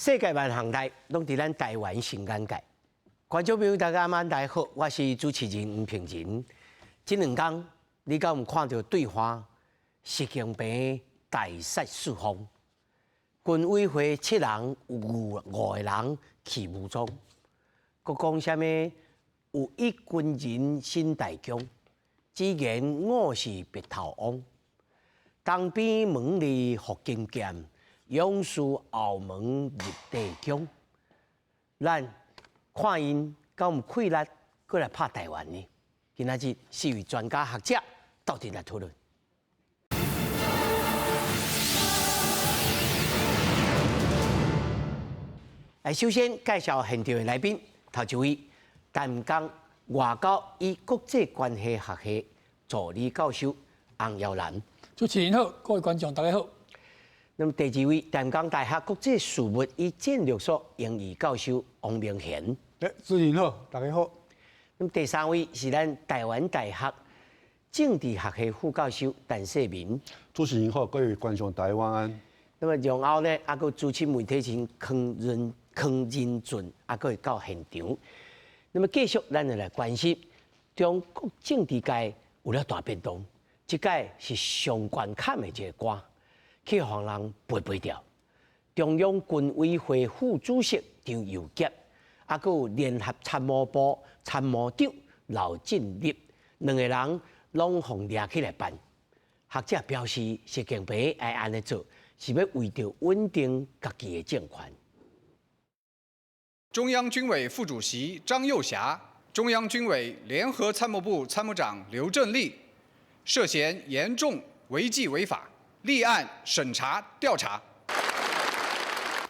世界萬項代攏佇咱台灣新眼界。觀眾朋友大家晚大好，我是主持人吳平仁。這兩天你敢有看著對岸習近平大殺四方？軍委會七人有五個人去武裝，閣講啥物？有一軍人心大疆，只言我是白頭翁。東邊門裡伏金劍，勇士後門入地宮。咱看𪜶敢有氣力閣來拍台灣呢？今仔日四位專家學者鬥陣來討論。來，首先介紹現場的來賓，頭一位，淡江外交與國際關係學系助理教授洪耀南。主持人好，各位觀眾大家好。那麼第二位，淡江大學國際事務與戰略所榮譽教授王明賢。主持人好，大家好。那麼第三位是咱台灣大學政治學系副教授陳世民。主持人好，各位觀眾大家晚安。那麼然後呢，還閣資深媒體人康仁俊，還閣會到現場。那麼繼續，咱就來關心中國政治界有了大變動。這屆是上懸坎的一個官，去予人背背掉。中央軍委會副主席張又俠，啊，閣有聯合參謀部參謀長劉振立，兩個人攏予掠起來辦。學者表示，習近平愛按呢做，是欲為著穩定家己的政權。中央軍委副主席張又俠，中央軍委聯合參謀部參謀長劉振立，涉嫌嚴重違紀違法，立案審查調查。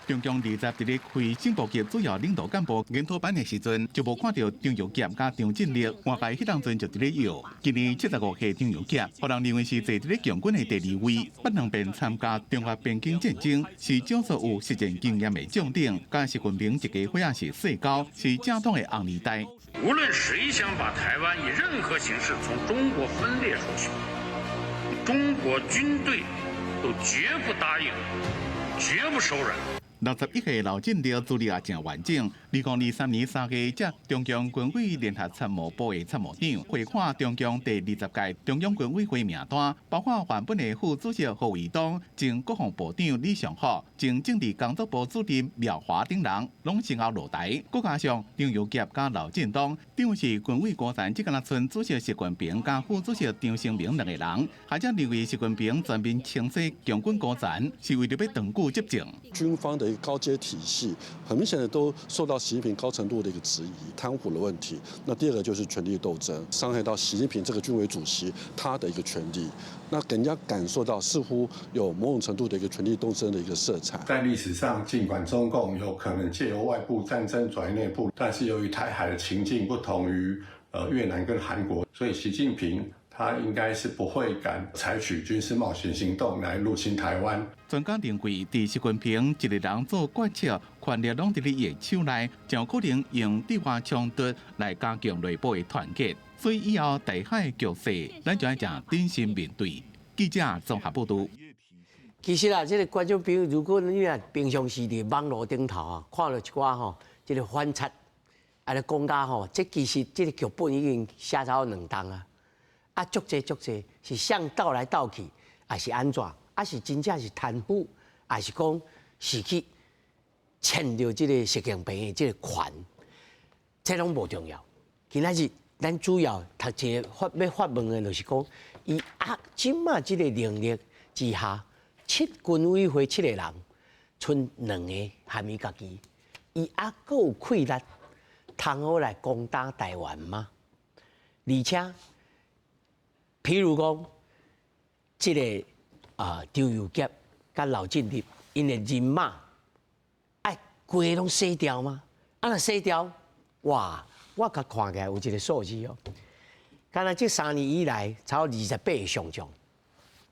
中共二十佇咧開正部級主要領導幹部研討班的時陣，就無看著張又俠佮張振立，外界彼當陣就佇咧搖。今年75歲張又俠，予人認為是坐佇咧共軍的第二位，捌兩遍參加中越邊境戰爭，是少數有實戰經驗的將領。佮習近平一家伙仔是世交，是正統的紅二代。無論誰想把台灣以任何形式從中國分裂出去，中國軍隊都絕不答應，絕不手軟。61歲劉振立資歷也誠完整。2023年3月，接中共軍委聯合參謀部的參謀長，回看中共第20屆中央軍委會名單，包括原本的副主席何衛東、前國防部長李尚福、前政治工作部主任廖華等人，攏先後落台。閣加上張又俠佮劉振東，等於是軍委高層，只敢若賰主席習近平佮副主席張升民兩個人。學者認為習近平全面清洗共軍高層，是為著欲長久執政。軍方的一個高階體系，很明顯的都受到習近平高程度的一個質疑，貪腐的問題。那第二個就是權力鬥爭，傷害到習近平這個軍委主席他的一個權力，那給人家感受到似乎有某種程度的一個權力鬥爭的一個色彩。在歷史上，儘管中共有可能借由外部戰爭轉移內部，但是由於台海的情境不同於越南跟韓國，所以習近平他應該是不會敢採取軍事冒險行動來入侵台灣。專家認為，佇習近平一個人做決策，權力攏佇咧伊的手內，誠有可能用對外衝突來加強內部的團結。所以以後台海局勢，咱就愛誠謹慎面對。記者綜合報導。其實啊，這個觀眾朋友，如果你若平常時佇網路頂頭啊，看著一寡吼，這個反賊啊咧講甲吼，這其實這個劇本已經寫差兩冬啊。啊，足濟足濟是誰鬥來鬥去，抑是按怎？抑是真正是貪腐，抑是講是去牽著這個習近平的這個權，這攏無重要。今仔日咱主要頭一個發欲發問的，就是講，伊啊，這馬這個能力之下，七軍委會七個人，賰兩個含伊家己，伊猶閣有氣力通好來攻打台灣嗎？而且，譬如講，這個啊張又俠佮劉振立，𪜶的人馬愛規个攏洗掉嗎？啊，若洗掉，哇！我共看起來有一個數字哦，敢若這3年以來，差不多28個上將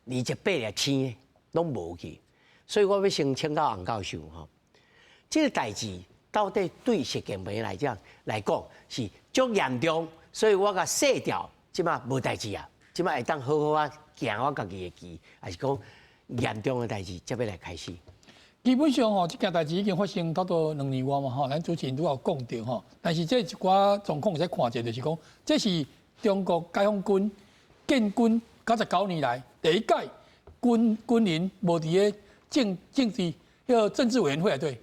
，28粒星的攏無去，所以我欲先請教洪教授吼，這個代誌到底對習近平來講是足嚴重，所以我共洗掉，這馬無代誌啊，這馬會當好好仔行我家己的棋，抑是講嚴重的代誌才欲來開始？基本上吼，這件代誌已經發生差不多2年外嘛吼，咱主持人拄有講著吼。但是這一寡狀況會使看者，就是講，這是中國解放軍建軍99年來第一屆軍人無佇咧政治彼個政治委員會內底，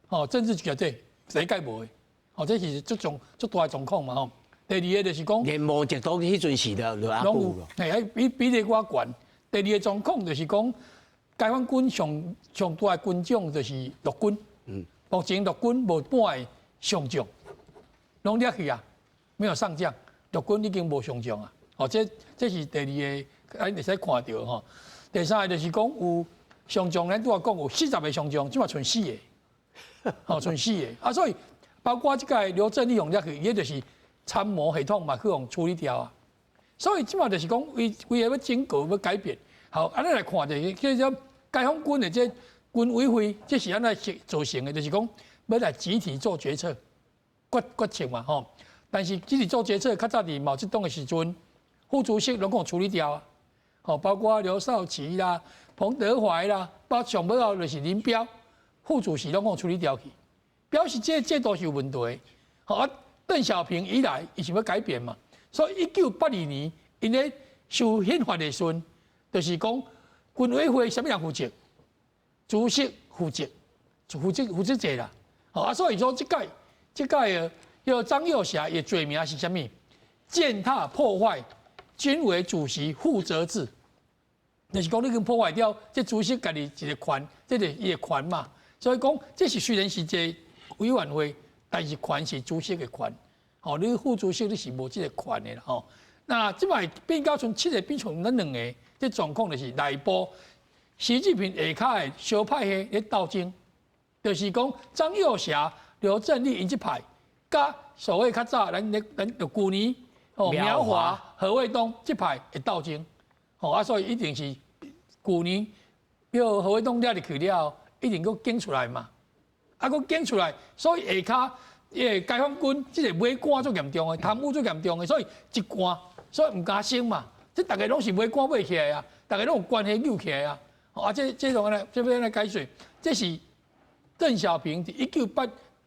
吼，政治局內底第一屆無的，吼，這是足重足大的狀況嘛吼。第二個就是講，連毛澤東彼陣時就攏有，嘿，比例較懸。第二個狀況就是講，解放軍上上大的軍種就是陸軍，目前陸軍無半個上將，攏掠去啊，沒有上將，陸軍已經無上將啊。哦，這是第二個，咱會使看著吼。第三個就是講有上將，咱拄仔講有40個上將，這馬賰四個，吼，賰四個。啊，所以包括這個劉振立予掠去，伊就是參謀系統嘛，去予處理掉啊。所以這馬就是講為了欲整個欲改變。好，按呢來看就是叫做解放軍的這軍委會，這是按怎造成的，就是講欲來集體做決策、決策嘛，吼。但是集體做決策，較早佇毛澤東的時陣，副主席攏予處理掉啊，吼，包括劉少奇啦、彭德懷啦，包括上尾後就是林彪，副主席攏予處理掉去，表示這制度是有問題。好啊，鄧小平以來，伊是欲改變嘛，所以1982年，𪜶咧修憲法的時陣，就是講軍委會啥物人負責，主席負責，負責制啦。好啊，所以說這屆的彼張又俠的罪名是啥物？踐踏破壞軍委主席負責制，就是講你已經破壞掉這主席家己一個權，這個伊的權嘛。所以講這是雖然是一個委員會，但是權是主席的權。吼，你副主席你是無這個權的啦。吼，那這擺變到賰七個變成咱兩個，這狀況就是內部習近平下跤的小派系咧鬥爭，就是講張又俠、劉振立𪜶這派，佮所謂較早咱就舊年哦苗華、何衛東這派的鬥爭，吼啊，所以一定是舊年叫何衛東掠入去了後，一定閣揀出來嘛，啊，閣揀出來，所以下跤彼個解放軍這個買官足嚴重的，貪污足嚴重的，所以一官，所以毋敢升嘛。這逐个攏是買官買起來啊，逐个攏有關係扭起來啊。啊，這種呢，這欲按怎解釋？這是鄧小平佇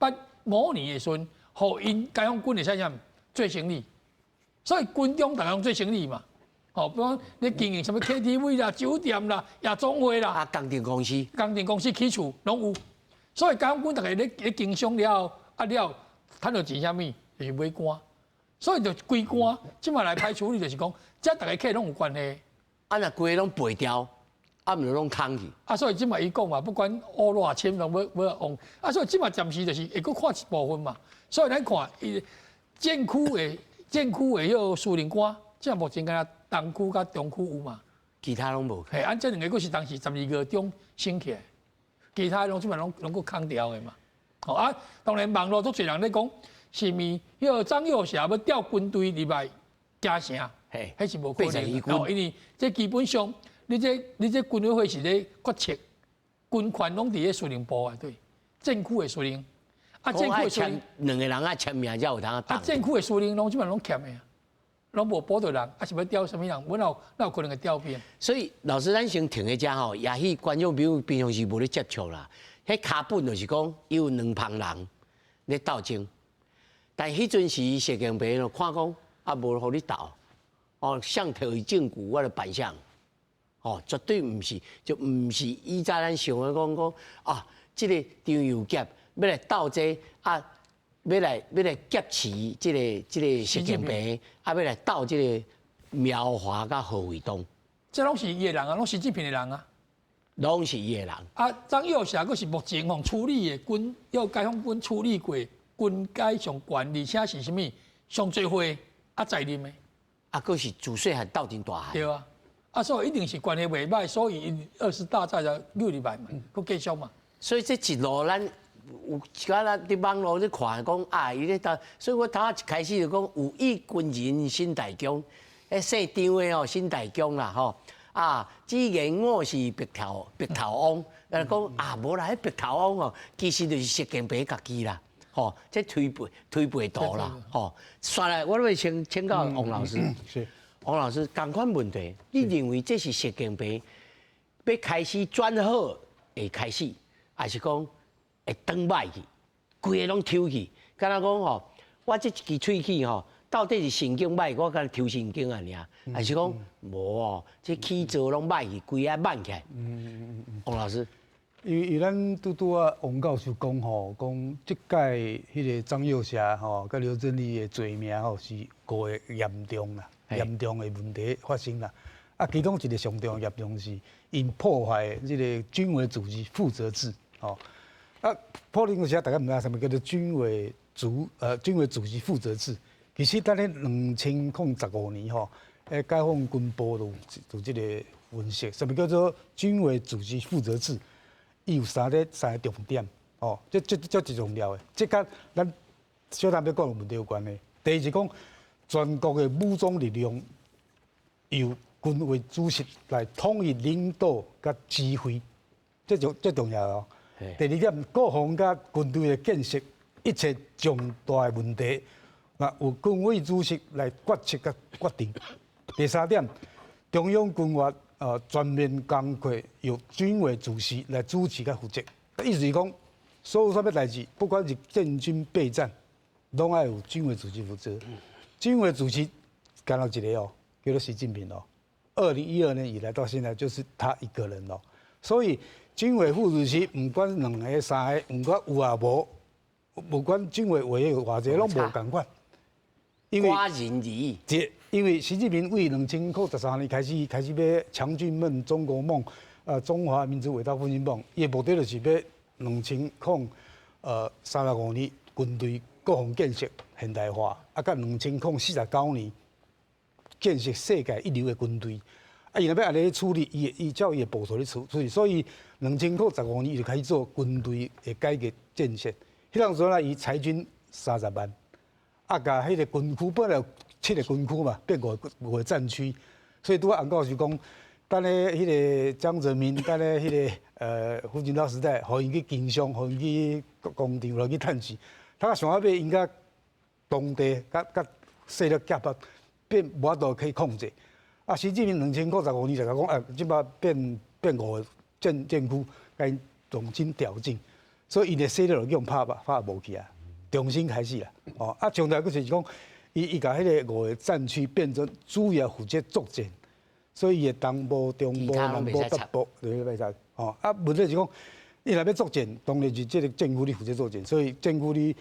1985年的時陣，予𪜶解放軍會使啥做生理，所以軍中逐个攏做生理嘛。吼，比如講你經營啥物 KTV 啦、酒店啦、夜總會啦，啊，工程公司、工程公司起厝攏有。所以解放軍逐个咧經商了後，啊了後，趁著錢啥物，就是買官。所以就規官，這馬來歹處理就是講，這逐个客攏有關係。啊，若規个攏背掉，啊，毋就攏空去。啊，所以這馬伊講嘛，不管烏偌深，攏欲欲往。啊，所以這馬暫時就是會閣看一部分嘛。所以咱看伊戰區的彼個司令官，這目前敢若東區佮中區有嘛？其他攏無。嘿，啊，這兩個閣是當時12月中升起來，其他攏這馬攏閣空掉的嘛。吼啊，當然網路足濟人咧講，是毋彼個張又俠欲調軍隊入來加城？嘿，彼是無可能。哦，因為這基本上，你這軍委會是咧決策，軍權攏佇咧司令部內底，戰區的司令。啊，戰區的司令兩個人愛簽名才有通。啊，戰區的司令攏這馬攏欠的啊，攏無保著人，啊是欲調啥物人？阮哪有可能會調兵？所以老師，咱先停一下吼，也許觀眾朋友平常時無咧接觸啦。彼腳本就是講有兩幫人咧鬥爭，但彼陣時習近平就看講啊，無予你鬥，哦，誰提證據我就辦誰，哦，絕對毋是，就毋是以早咱想的講講啊，這個張又俠欲來鬥這個啊，欲來劫持這個習近平，啊，欲來鬥這個苗華佮何衛東，這攏是伊的人啊，攏習近平的人啊。攏是伊的人。啊，張又俠閣是目前予處理的軍，予解放軍處理過軍階上懸，而且是啥物上濟歲啊在任的。啊，閣是自細漢鬥陣大漢。對啊，啊，所以一定是關係袂䆀，所以𪜶二十大再來扭入來嘛，閣繼續嘛。所以這一路咱有一寡咱佇網路咧看講啊，伊咧鬥，所以我頭一開始就講有意軍人沈大江，彼姓張的哦，沈大江啦吼。啊，只言我是白頭翁，來講啊，無啦，彼白頭翁哦，其實就是習近平家己啦，吼，這推背圖啦，吼。煞來，我欲請教王老師，王老師，仝款問題，你認為這是習近平欲開始轉好的開始，還是講會轉䆀去，規个攏抽去，敢若講吼，我這一支喙齒吼，到底是神經䆀，我敢若抽神經啊爾，還是講無哦？這齒槽攏䆀去，規个挽起來。王老師，因為咱拄拄仔王教授講吼，講這屆彼个張又俠吼，佮劉振立的罪名吼是五个嚴重啦，嚴重的問題發生啦。啊，其中一个上重要嚴重是𪜶破壞這個軍委主席負責制，吼。啊，可能有時大家毋知啥物叫做軍委主席負責制。其實咱咧2015年吼，解放軍報有這個分析，啥物叫做軍委主席負責制？伊有三個重點，哦，這最重要的，這佮咱小等欲講的問題有關係。第一是講全國的武裝力量由軍委主席來統一領導佮指揮，這重要哦。第二點，國防佮軍隊的建設一切重大的問題，那由軍委主席來決策佮決定。第三點，中央軍閥全面工作由軍委主席來主持佮負責。意思是講，所有啥物代誌，不管是建軍備戰，攏愛由軍委主席負責。軍委主席干焦一个哦，叫做習近平哦。2012年以來到現在，就是他一個人哦。所以軍委副主席毋管兩个三个，毋管有抑無，不管軍委委員有偌濟，攏無仝款。因為寡人而已。這因為習近平為2013年開始欲強軍夢、中國夢、中華民族偉大復興夢，伊的目的就是欲2035年軍隊國防建設現代化，啊，佮2049年建設世界一流的軍隊。啊，伊若欲按呢處理，伊照伊的步數咧處理，所以2015年伊就開始做軍隊的改革建設。彼當陣啊，伊裁軍30萬，啊，共彼个軍區本來有七个軍區嘛，變五個戰區，所以拄仔翁教授講，等咧彼个江澤民，等咧彼个胡錦濤時代，予𪜶去經商，予𪜶去工廠來去趁錢，他想到尾𪜶共當地佮勢力夾拔，變無法度可以控制。啊，習近平2015年就講，哎，這擺變五個戰區，共𪜶重新調整，所以𪜶的勢力就予拍無去啊，重新開始啦。哦，啊，重要閣就是講，伊共彼个五个戰區變成主要負責作戰，所以伊的東部、中部、南部、北部，對袂使。哦，啊，問題是講，伊若欲作戰，當然是這个戰區咧負責作戰，所以戰區咧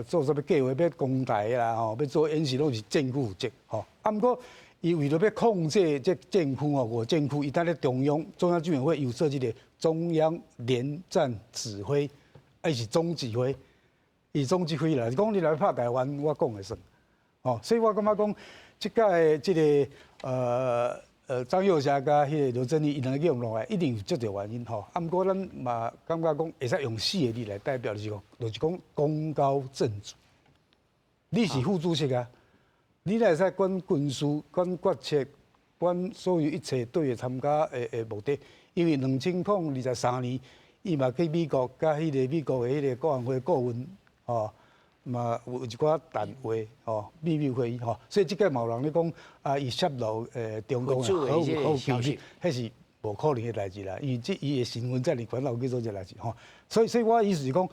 做啥物計劃，欲攻台啦，吼，欲做演習，攏是戰區負責。吼，啊，毋過伊為著欲控制這戰區吼，五個戰區，伊佇咧中央軍委會有設這个中央聯戰指揮，伊是總指揮，伊總指揮啦。講你來拍台灣，我講會算。哦，所以我感覺講，這屆這个張又俠佮彼个劉振立，𪜶兩个用落來，一定有足濟原因吼。啊，毋過咱嘛感覺講會使用四个字來代表，就是講功高震主。你是副主席啊，你會使管軍事、管決策、管所有一切對的參加的目的。因為2023年，伊嘛去美國，佮彼个美國的彼个國安會顧問，吼，嘛有一寡談話，吼，秘密會議，吼，所以這個嘛有人咧講啊，伊泄露中共的核武機密，彼是無可能的代誌啦。因為這伊的身份遮爾懸，哪有去做這代誌吼？所以我的意思是講，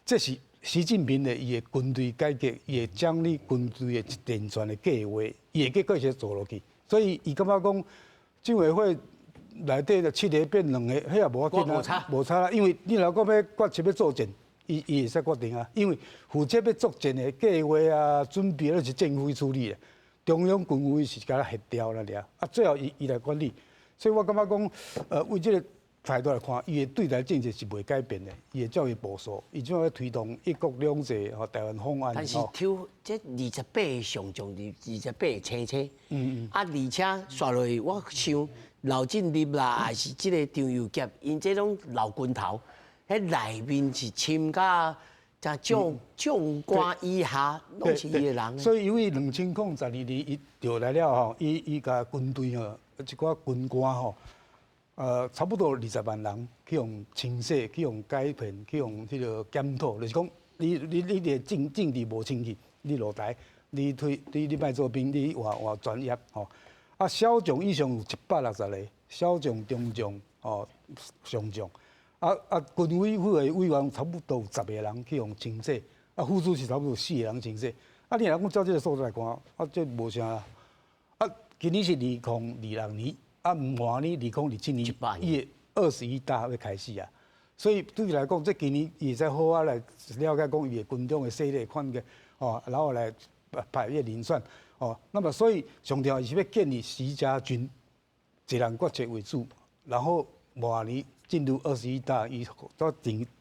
這是習近平的伊的軍隊改革，伊會將你軍隊的一連串的計劃，伊會繼續做落去。所以伊感覺講，軍委會內底就七个變兩个，彼也無要緊啊，無差啦。因為你若講欲決策欲作戰，伊會使決定啊。因為負責欲作戰的計劃啊、準備，攏是政府去處理的，中央軍委是共協調啦爾。啊，最後伊來管理。所以我感覺講，為這个態度來看，伊的對台政策是袂改變的，伊會照伊部署，伊怎樣推動一國兩制和台灣方案。但是抽這28個上將，28個青青，啊，而且紲落去，我想劉振立啦，還是這个張又俠，𪜶這種老軍頭，彼內面是參加將官以下，攏是伊的人。所以因為2012年伊調來了後，伊共軍隊吼，一寡軍官吼，差不多20萬人去予清洗，去予改編，去予彼个檢討，就是講你的政治無清氣，你落台，你退，你莫做兵，你換專業吼。啊，小將以上有160個，小將、中將、吼上將。啊，啊，軍委會的委員差不多有十個人去予清洗，啊，副主席差不多四個人清洗。啊，你若講照這個數字來看，啊，這無啥。啊，今年是2026年，啊，明年2027年，伊的二十一大欲開始啊。所以對伊來講，這今年伊會使好好來了解講伊的軍中的勢力看個，哦，然後來排伊的人選，哦。那麼所以上重要是欲建立習家軍，一人決策為主，然後明年進入二十一大，伊再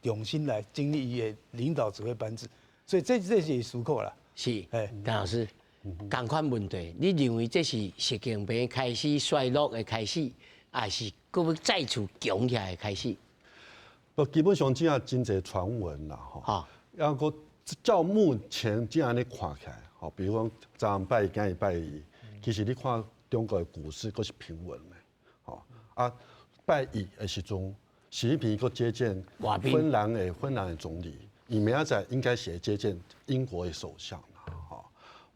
重新來整理伊的領導指揮班子，所以這是思考啦。是，鄧老師，仝款問題，你認為這是習近平開始衰落的開始，還是閣欲再次強起來的開始？不，基本上這樣真濟傳聞啦，吼。抑閣照目前這按呢看起來，吼，比如講昨拜一、今日拜二，其實你看中國的股市閣是平穩的，吼啊。拜一的時陣，習近平閣接見芬蘭的總理，伊明仔載應該是會接見英國的首相啦，吼。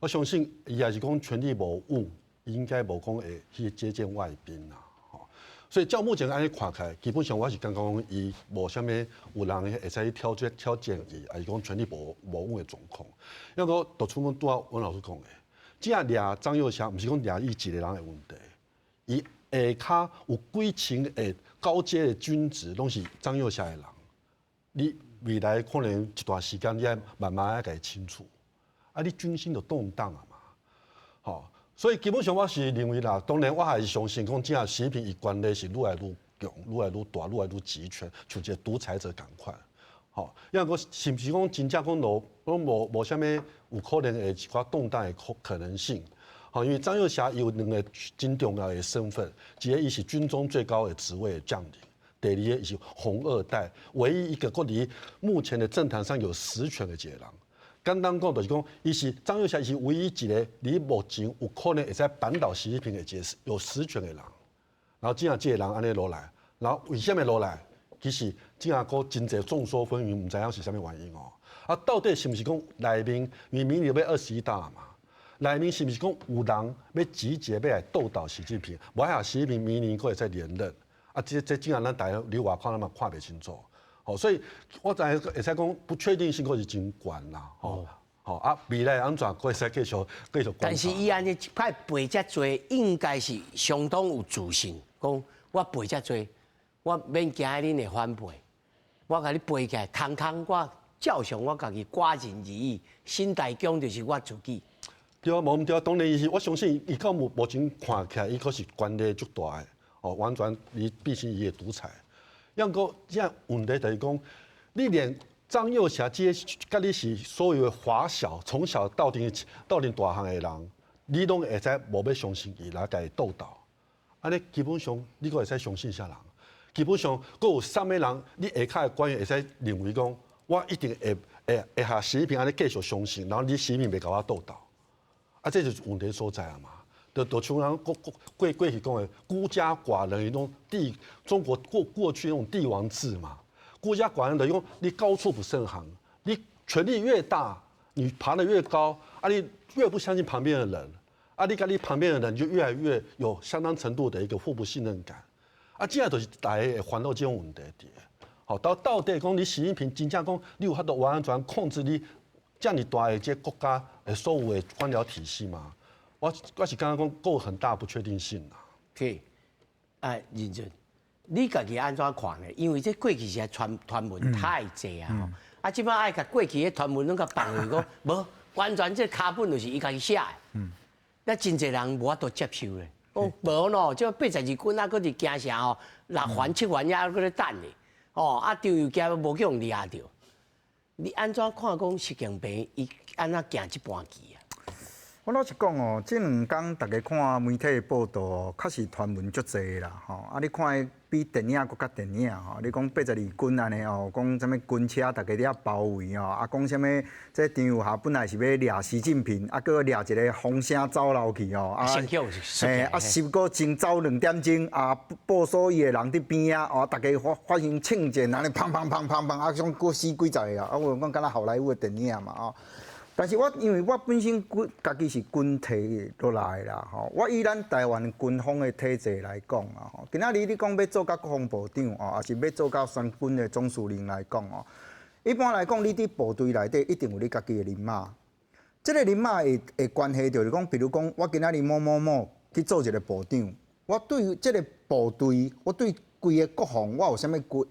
我相信伊也是講權力無穩，應該無講會去接見外賓啦，吼。所以照目前按呢看起來，基本上我是感覺講伊無啥物有人會使去挑戰伊，抑是講權力無穩的狀況。抑閣就像阮拄仔溫老師講的，這掠張又俠，毋是講掠伊一個人的問題，伊下跤有幾千個高階的軍職，攏是張又俠的人。你未來可能一段時間，你愛慢慢愛共伊清除，啊，你軍心就動盪啊嘛，吼。所以基本上我是認為啦，當然我還是相信講，這樣習近平伊權力是愈來愈強、愈來愈大、愈來愈集權，像一個獨裁者仝款。吼，抑閣是毋是講真正講攏無啥物有可能會一寡動盪的可能性？吼，因為張又俠有兩個真重要的身份，一個伊是軍中最高的職位的將領，第二個伊是紅二代，唯一一個閣佇目前的政壇上有實權的一個人。簡單講就是講，伊是張又俠，是唯一一個佇目前有可能會使扳倒習近平的一個有實權的人。然後這樣這個人按呢落來，然後為啥物落來？其實這樣閣真濟眾說紛紜，毋知影是啥物原因哦。啊，到底是毋是講內面，因為明年欲二十一大嘛？內面是毋是講有人欲集結欲來鬥倒習近平？無愛習近平明年閣會再連任？啊，這這樣咱大家佇外口咱嘛看袂清楚。好，所以我知會使講不確定性閣是真懸啦。吼，好啊，未來按怎閣會使繼續。但是伊按呢一擺背遮濟，應該是相當有自信，講我背遮濟，我免驚恁會反背，我共你背起來，空空我照常我家己寡人而已，新大疆就是我自己。對啊，無毋對啊，當然伊是，我相信伊到目前看起來，伊閣是權力足大的，哦，完全伊畢竟伊的獨裁。抑閣這問題就是講，你連張又俠這個佮你是所有的華小，從小鬥陣鬥陣大漢的人，你攏會使無欲相信伊來共伊鬥倒，按呢基本上你閣會使相信啥人？基本上閣有啥物人，你下跤的官員會使認為講，我一定會予習近平按呢繼續相信，然後你習近平袂共我鬥倒。啊，這就是問題所在啊嘛！就像人過去講的孤家寡人，彼種中國過去那種帝王制嘛。孤家寡人的用你高處不勝寒，你權力越大，你爬得越高，啊，你越不相信旁邊的人，啊，你佮你旁邊的人就越來越有相當程度的一個互不信任感。啊，這樣就是大家會煩惱這種問題佇。好，到底講你習近平真正講你有法度完全控制你遮爾大的這個國家的所有的官僚體系嗎？我是感覺講，閣有很大不確定性啦。對，啊，認真，你家己按怎看呢？因為這過去是傳聞太濟啊，啊，這擺愛共過去的傳聞攏共放去講，無完全這腳本就是伊家己寫的。那真濟人無法度接受咧。講無喏，這八十二軍啊，閣佇京城吼，六環七環遐閣咧等咧。哦，啊，張又俠無去予掠著。你按怎看講習近平伊按怎行這盤棋啊？我老實講哦，這兩工大家看媒體的報道哦，確實傳聞足濟啦，吼。啊，你看比電影閣較電影吼。你講八十二軍按呢哦，講啥物軍車逐家佇遐包圍哦，啊，講啥物這張又俠本來是欲掠習近平，啊，閣掠一個風聲走漏去哦，啊，嘿，啊，習閣先走兩點鐘，啊，部署伊的人佇邊仔，哦，逐家發生槍戰，按呢砰砰砰砰砰，啊，種閣死幾十個啊，啊，我講敢若好萊塢的電影嘛，哦。但是我因為我本身軍家己是軍體落來啦，吼，我以咱台灣軍方的體制來講啊，吼，今仔日你講欲做到國防部長哦，抑是欲做到三軍的總司令來講哦，一般來講，你佇部隊內底一定有你家己的人脈。這個人脈的關係就是講，比如講，我今仔日某某某去做一個部長，我對這個部隊，我對規个國防，我有啥物規，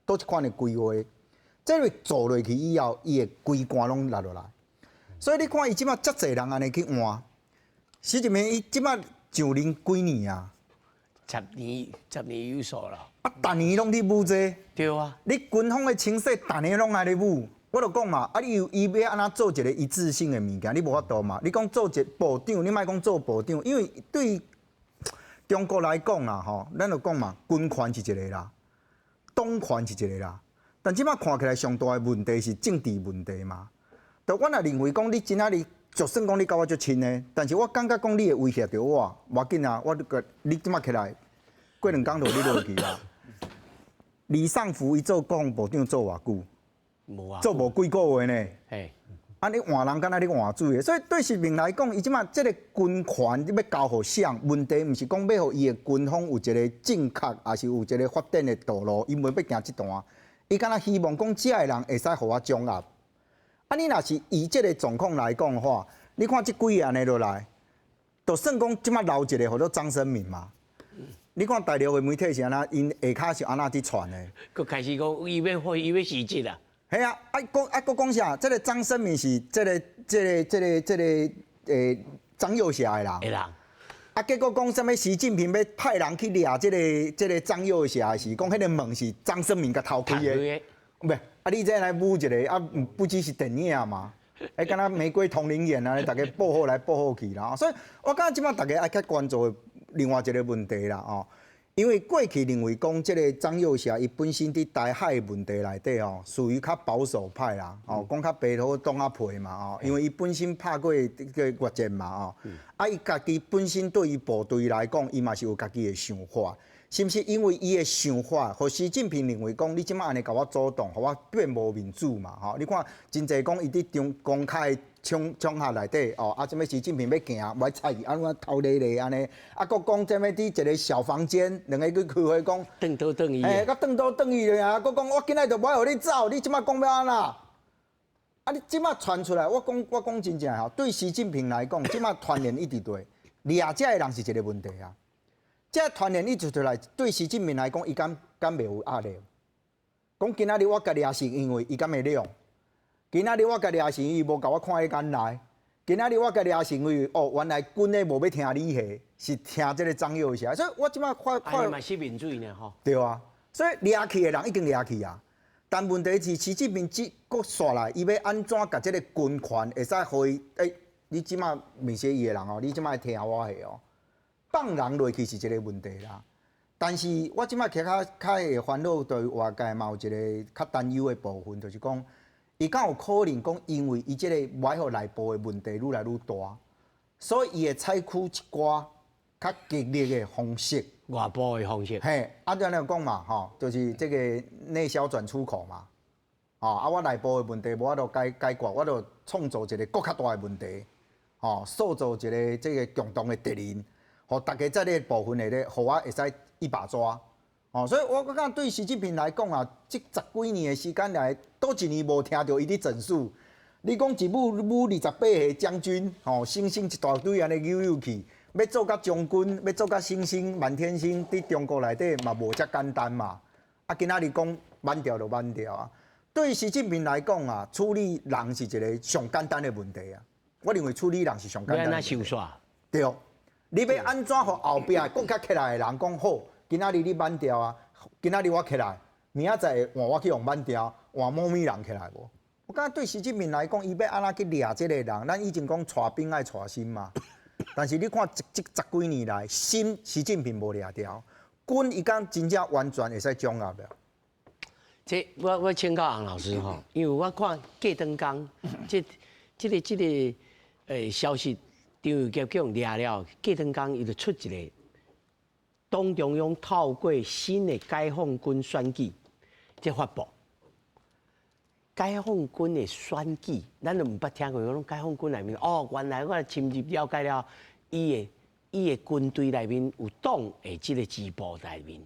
佗一款的規劃，這個做落去以後，伊的規罐攏落落來。所以你看，伊這馬遮濟人按呢去換，習近平伊這馬上任幾年啊？ 10年，10年有數啦。啊，逐年攏咧舞這個。對啊。你軍方的清洗，逐年攏愛咧舞。我就講嘛，啊，你有伊欲按怎做一個一致性的物件，你無法度嘛。你講做一個部長，你莫講做部長，因為對中國來講啦，吼，咱就講嘛，軍權是一個啦，黨權是一個啦。但這馬看起來上大的問題是政治問題嘛。就我若認為講，你今仔日就算講你佮我足親的，但是我感覺講你會威脅著我，無要緊啊，我個你這馬起來，過兩工就你落去啦。李尚福伊做國防部長做偌久？無啊。做無幾個月呢。嘿。啊！你換人敢若咧換水的，所以對習近平來講，伊這馬這個軍權你欲交予誰？問題毋是講欲予伊的軍方有一個正確，抑是有一個發展的道路，伊無欲行這段。伊敢若希望講這的人會使予我掌握。啊！你若是以這個狀況來講的話，你看這幾个按呢落來，就算講這馬留一個號做張升民嘛。你看大陸的媒體是按怎，𪜶下跤是按怎佇傳的？閣開始講伊欲伊欲辭職啊！係啊，啊閣啊閣講啥？這個張升民是這個這個這個這個張又俠的人。的人。啊，結果講啥物？習近平欲派人去掠這個這個張又俠時，講彼个門是張升民共偷開的。毋是，啊你這來舞一个，啊不只是電影嘛？欸，敢若玫瑰瞳鈴眼啊，逐家報好來報好去啦。所以我感覺這馬逐家愛較關注的另外一個問題啦，哦。因為過去認為講這個張又俠伊本身佇台海問題內底哦，屬於較保守派啦，哦，講較白好擋仔皮嘛，哦，因為伊本身拍過這個越戰嘛，哦，啊，伊家己本身對於部隊來講，伊嘛是有家己的想法，是毋是因為伊的想法，予習近平認為講，你這馬按呢共我阻擋，予我變無面子嘛，吼，你看真濟講伊佇中公開場場合內底哦，啊，啥物習近平欲行，欲睬伊，啊，怎頭咧咧按呢？啊，閣講啥物佇一個小房間，兩个去開會講，轉倒轉去，欸，閣轉倒轉去啊，閣講我今仔就無愛予你走，你這馬講欲按怎？啊，你這馬傳出來，我講我講真正吼，對習近平來講，這馬團練一直對，掠這个人是一個問題啊。這團練一直出來，對習近平來講，伊敢敢袂有壓力？講今仔日我共掠是因為伊敢會掠？今仔日我共掠是伊無共我看佇眼內。今仔日我共掠是因為哦，原來軍的無欲聽你的，是聽這个張又俠。所以我這馬看看。嘛是民主呢吼。對啊，所以掠去的人已經掠去啊。但問題是，習近平這閣紲來，伊欲按怎共這个軍權會使予伊？欸，你這馬袂是伊的人哦，你這馬愛聽我的哦。放人落去是一個問題啦。但是我這馬較較會煩惱，對外界嘛有一個較擔憂的部分，就是講。伊敢有可能講，因為伊這个無愛予內部的問題愈來愈大，所以伊會採取一寡較激烈的方式，外部的方式。嘿，啊，按呢講嘛，吼，就是這個內銷轉出口嘛，吼，啊，我內部的問題無法度解解決，我就創造一个閣較大的問題，吼，塑造一个這个共同的敵人，予逐家在這个部分內底，予我會使一把抓。哦，所以我感覺對習近平來講啊，這十幾年的時間來，佗一年無聽著伊咧整肅。你講一舞舞28歲將軍，吼，星星一大堆按呢扭扭去，欲做甲將軍，欲做甲星星滿天星，佇中國內底嘛無遮簡單嘛。啊，今仔日講挽掉就挽掉啊。對習近平來講啊，處理人是一個上簡單的問題啊。我認為處理人是上簡單的。欲按怎收對，你欲按怎予後壁閣較起來的人講好？今仔日你挽掉啊！今仔日我起來，明仔載換我去予挽掉，換某物人起來無？我感覺對習近平來講，伊欲按怎去掠這个人？咱以前講帶兵愛帶心嘛，但是你看這這十幾年來，心習近平無掠著，軍伊敢真正完全會使掌握了。這我我請教洪老師吼，因為我看過轉工，這這个這个消息，張又俠去予掠了，過轉工伊就出一个。黨中央透過新的解放軍選舉，這發布，解放軍的選舉，咱都毋捌聽過。講解放軍內面，哦，原來我深入了解了，伊的軍隊內面有黨的這個支部內面，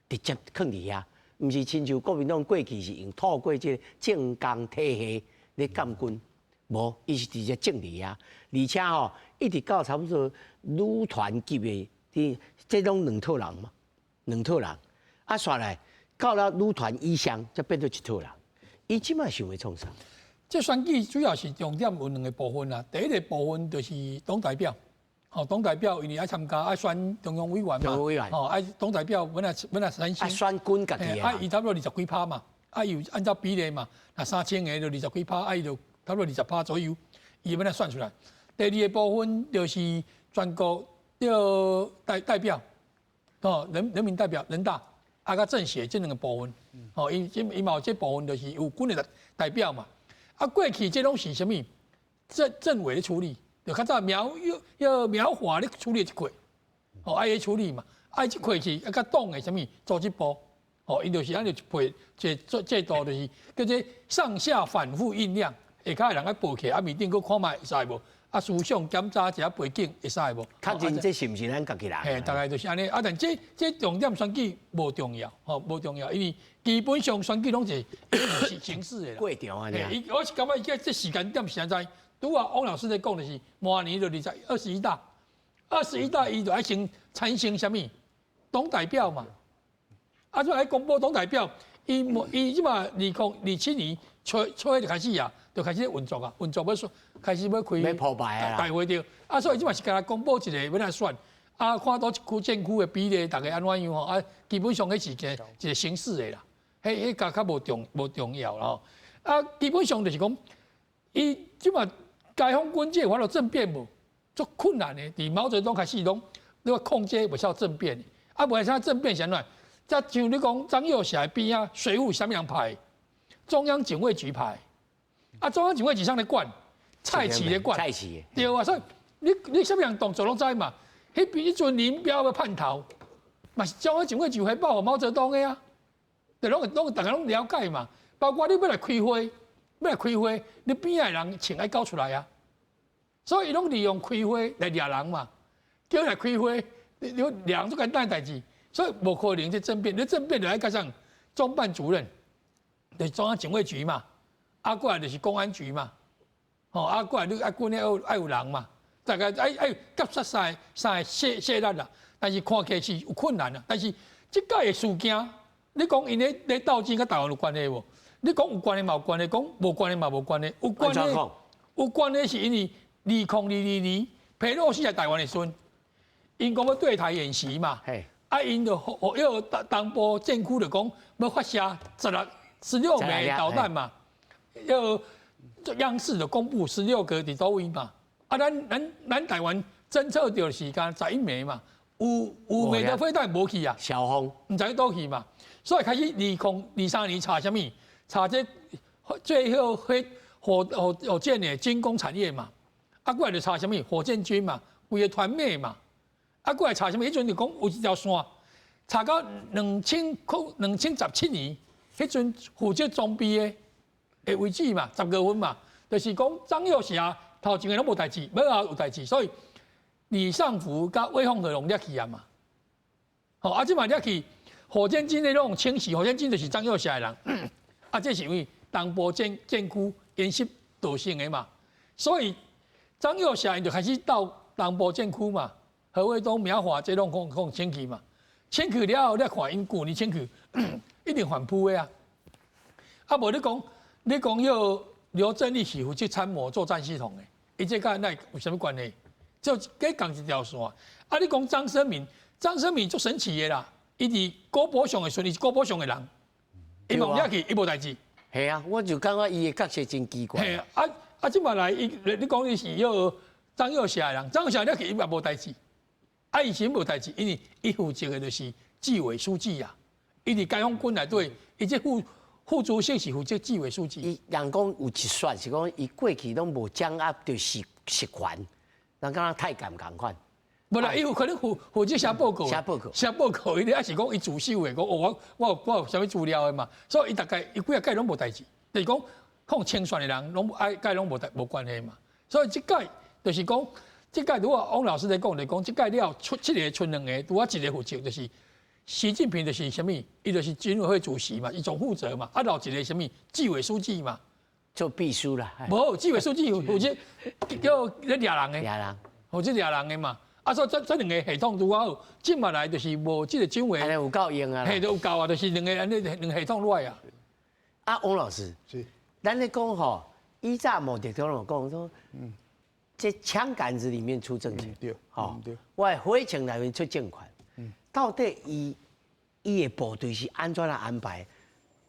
直接囥佇遐，毋是親像國民黨過去是用透過這個政工體系咧監軍，無，伊是直接種佇遐，而且吼，一直到差不多旅團級的，這攏兩套人嘛，兩套人，啊，煞來到了旅團以上，才變做一套人。伊這擺想欲創啥？這選舉主要是重點有兩個部分啦。第一個部分就是黨代表，吼，黨代表因為愛參加愛選中央委員嘛，中央委員，吼，愛黨代表本來本來產生，愛選軍家己啊，伊差不多20幾趴嘛，啊，伊有按照比例嘛，若3000個就20幾趴，啊，伊就差不多20趴左右，伊欲按怎算出來。第二個部分就是全國著代表，哦，人民代表人大。啊，佮政協這兩個部分，吼，伊伊嘛有這部分，就是有軍的代表嘛。啊，過去這攏是啥物？政委咧處理，就較早苗又苗華咧處理一塊，吼，愛咧處理嘛。啊，這塊是啊，佮黨的啥物組織部，吼，伊就是按呢一配這制度，就是叫做上下反覆醞釀，下跤的人愛報起來，啊，面頂閣看覓會使無？啊，思想檢查一下背景會使無？確認這是毋是咱家己人？嘿，大概就是按呢。啊，但這重點選舉無重要，吼，無重要，因為基本上選舉攏是形式的啦。過程按呢。伊我是感覺伊這時間點是按怎？拄仔王老師咧講的是，明年就21大，二十一大伊就愛先產生啥物黨代表嘛。啊，就愛公布黨代表，伊伊這馬2027年初初就開始啊，就開始運作啊，運作欲說開始欲開大會對，啊，所以這馬是共公布一個欲來選，啊，看佗一區戰區的比例，大概按怎樣吼，啊，基本上彼是一個形式的啦，彼彼較較無重要啦吼，啊，基本上就是講，伊這馬解放軍這有法度政變無？足困難的，佇毛澤東開始攏你話控制袂使政變，啊，袂使政變是按怎？才像你講張又俠邊仔水滸啥物人派？中央警衛局派，啊，中央警衛局啥咧管？蔡奇咧管。蔡奇。對啊，所以你啥物人動作攏知嘛？彼邊彼陣林彪欲叛逃，嘛是中央警衛局回報予毛澤東的啊，就攏攏逐家攏了解嘛。包括你欲來開會，欲來開會，你邊仔的人穿愛交出來啊。所以伊攏利用開會來掠人嘛，叫伊來開會，你掠人足簡單的代誌，所以無可能這政變，你政變就愛佮啥中辦主任，就是中央警衛局嘛，啊過來就是公安局嘛，吼啊過來你啊軍愛愛有人嘛，大概愛愛夾殺三個勢力啦，但是看起來是有困難啊。但是這擺的事件，你講𪜶咧咧鬥爭佮台灣有關係無？你講有關係嘛有關係，講無關係嘛無關係。有關係有關係是因為2022年佩洛西來台灣的時陣，𪜶講欲對台演習嘛，啊，𪜶就予彼個東部戰區就講欲發射16枚導彈嘛，又央視就公布十六個佇佗位嘛，啊，咱台灣偵測著時間11枚嘛，有五枚的飛彈無去啊，蕭峰毋知佗去嘛，所以開始2023年查啥物？查這最後火箭的軍工產業嘛，啊，過來就查啥物？火箭軍嘛，規個團滅嘛，啊，過來查啥物？彼陣就講有一條線，查到2017年，彼陣負責裝備的位置嘛，10月份嘛，就是講張又俠頭前個攏無代誌，尾後有代誌，所以李尚福佮魏鳳和攏掠去啊嘛，吼，啊，這擺掠去火箭軍的攏清洗，火箭軍就是張又俠的人，啊，這是因為東部戰區演習造成的嘛，所以張又俠就開始到東部戰區嘛，何衛東、苗華這攏講清去嘛，清去了後，你看𪜶舊年清去，一定反撲的啊，啊，無你講彼劉振立是負責參謀作戰系統的，伊這佮咱有啥物關係？就計仝一條線。啊，你講張升民，張升民足神奇的啦，伊佇郭伯雄的時陣，伊是郭伯雄的人，伊無掠去，伊無代誌。係啊，我就感覺伊的角色真奇怪。係啊，啊啊，這擺來伊，你講伊是彼個張又俠的人，張又俠掠去伊嘛無代誌。啊，伊是無代誌，因為伊負責的就是紀委書記啊，伊佇解放軍內底，伊這副主席是負責紀委書記。伊人講有一說是講，伊過去攏無掌握著實權，人敢若太監仝款。無啦，伊有可能負責寫報告，寫報告，寫報告，伊抑是講伊自首的，講哦我有啥物資料的嘛，所以伊大概伊幾仔屆攏無代誌，就是講可能清算的人攏愛佮攏無無關係嘛。所以這屆就是講，這屆如果王老師咧講來講，這屆了出七个賰兩个，拄仔一个負責，就是習近平就是啥物？伊就是軍委會主席嘛，伊總負責嘛。啊，留一個啥物？紀委書記嘛，做秘書啦。無，紀委書記負責叫咧掠人的，掠人，負責掠人的嘛。啊，所以這這兩个系統拄好，進嘛來就是無這个軍委，有夠用啊，嘿，都有夠啊，就是兩个按呢兩个系統落來啊。啊，王老師，是，咱咧講吼，以前毛澤東有講說，這槍桿子裡面出政權，對，吼，我的火槍內面出政權，到底伊伊的部隊是按怎來安排？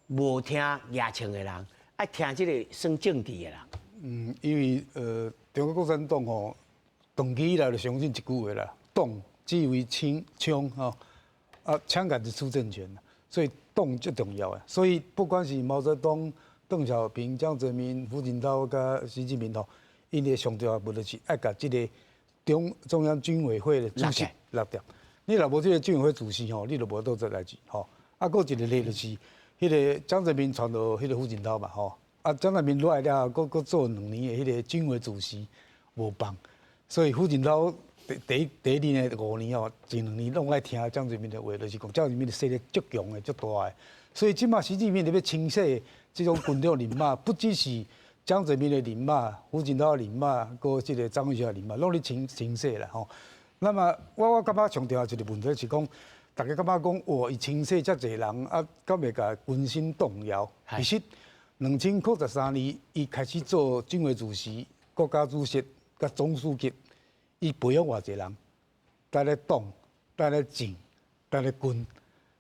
無聽舉槍的人，愛聽這个算政治的人。嗯，因為中國共產黨吼，長期以來就相信一句話啦，黨只為槍槍吼，啊槍桿子出政權，所以黨最重要的。所以不管是毛澤東、鄧小平、江澤民、胡錦濤佮習近平吼，𪜶的上重要的就是愛共這个中中央軍委會的主席落掉。你若無這个軍委會主席吼，你就無做這代誌吼。啊，閣一个例就是，彼个江澤民傳予彼个胡錦濤嘛吼。啊，江澤民落來了後，閣閣做兩年的彼个軍委主席無放，所以胡錦濤第第一第一年的五年吼，前兩年攏愛聽江澤民的話，就是講江澤民的勢力足強的、足大的。所以這馬習近平咧欲清洗這種軍中人馬，不只是江澤民的人馬、胡錦濤的人馬，閣這个張又俠的人馬，攏咧清清洗啦吼。那麼我我感覺上重要一个問題是講，大家感覺講，哇，伊清洗遮濟人，啊，敢會共軍心動搖？其實，2013年，伊開始做軍委主席、國家主席、佮總書記，伊培養偌濟人，蹛咧黨、蹛咧政、蹛咧軍。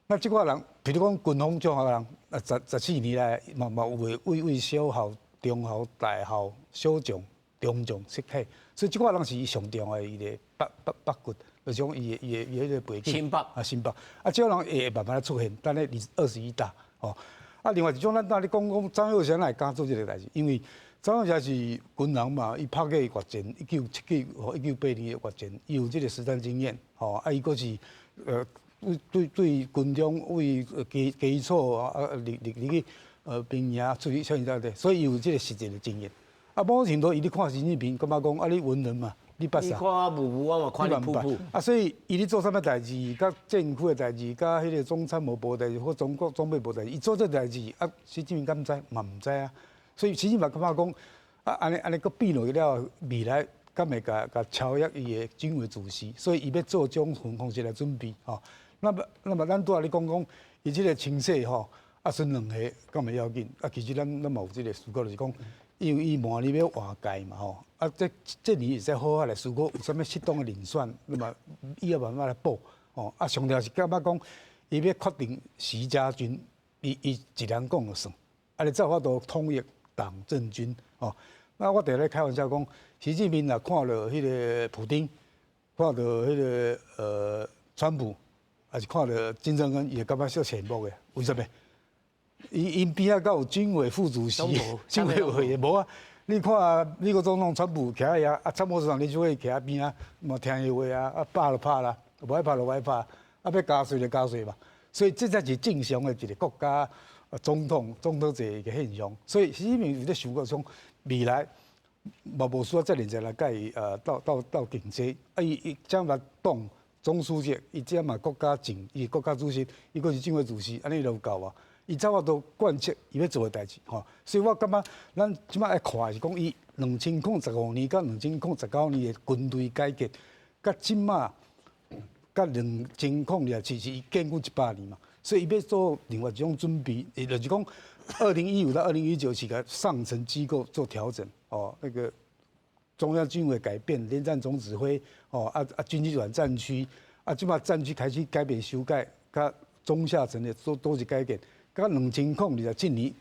那這寡人，比如講軍方這人，啊，十十四年來嘛嘛有的位位小校、中校、大校、小將、中將釋體，所以這寡人是伊上重要的伊个腹腹腹骨，就是講伊的伊的伊彼个背景。心腹啊，心腹啊，這種人會慢慢來出現，等咧二二十一大吼。啊，另外一種咱當咧講講張又俠會敢做這个代誌，因為張又俠是軍人嘛，伊拍過越戰，一九七九予一九八二的越戰，伊有這个實戰經驗，吼，啊，伊閣是對對對軍中為基基礎啊入入入去兵營出去啥物啥的，所以伊有這个實戰的經驗。啊，某種程度伊咧看習近平，感覺講啊，你文人嘛，你捌啥？你看我霧霧，我嘛看你噗噗。啊，所以伊咧做啥物代誌，佮戰區的代誌，佮彼个總參謀部代誌，或總國裝備部代誌，伊做這代誌，啊，習近平敢毋知？嘛毋知啊。所以習近平感覺講，啊，按呢按呢，閣變落去了，未來敢會共共超越伊的軍委主席，所以伊欲做這種方式來準備吼。那麼，那麼咱拄仔咧講講，伊這个清洗吼，啊，賰兩个敢會要緊？啊，其實咱咱嘛有這个思考，就是講，因為伊明年欲換屆嘛吼，啊，這這年會使好好來思考有啥物適當的人選，那麼伊有辦法來補吼。啊，上重要是感覺講，伊欲確定習家軍，伊伊一人講就算，啊，你才有法度統一黨政軍吼。那我佇咧開玩笑講，習近平若看著彼个普丁，看著彼个川普，還是看著金正恩，伊會感覺小羨慕的。為啥物？伊𪜶邊仔閣有軍委副主席、軍委會的無啊？你看美國總統川普徛佇遐，啊，參謀總長李就會徛佇邊仔，嘛聽伊話啊，啊，拍就拍啦，無愛拍就無愛拍，啊，欲加稅就加稅嘛。所以這才是正常的一个國家總統總統制一个現象。所以習近平有咧想過講，未來嘛無需要遮爾濟來佮伊鬥鬥鬥競爭。啊，伊伊將來黨總書記，伊這嘛國家政，伊國家主席，伊閣是軍委主席，按呢就有夠啊。伊才有法度貫徹伊欲做的代誌吼，所以我感覺咱這擺愛看是講伊2015年到2019年的軍隊改革，佮這擺佮2027是伊建軍一百年嘛，所以伊欲做另外一種準備，也就是講2015到2019是共上層機構做調整，哦，那個中央軍委改變，聯戰總指揮，哦，啊啊軍機轉戰區，啊這擺戰區開始改變修改，佮中下層的都都是改變。佮2027年，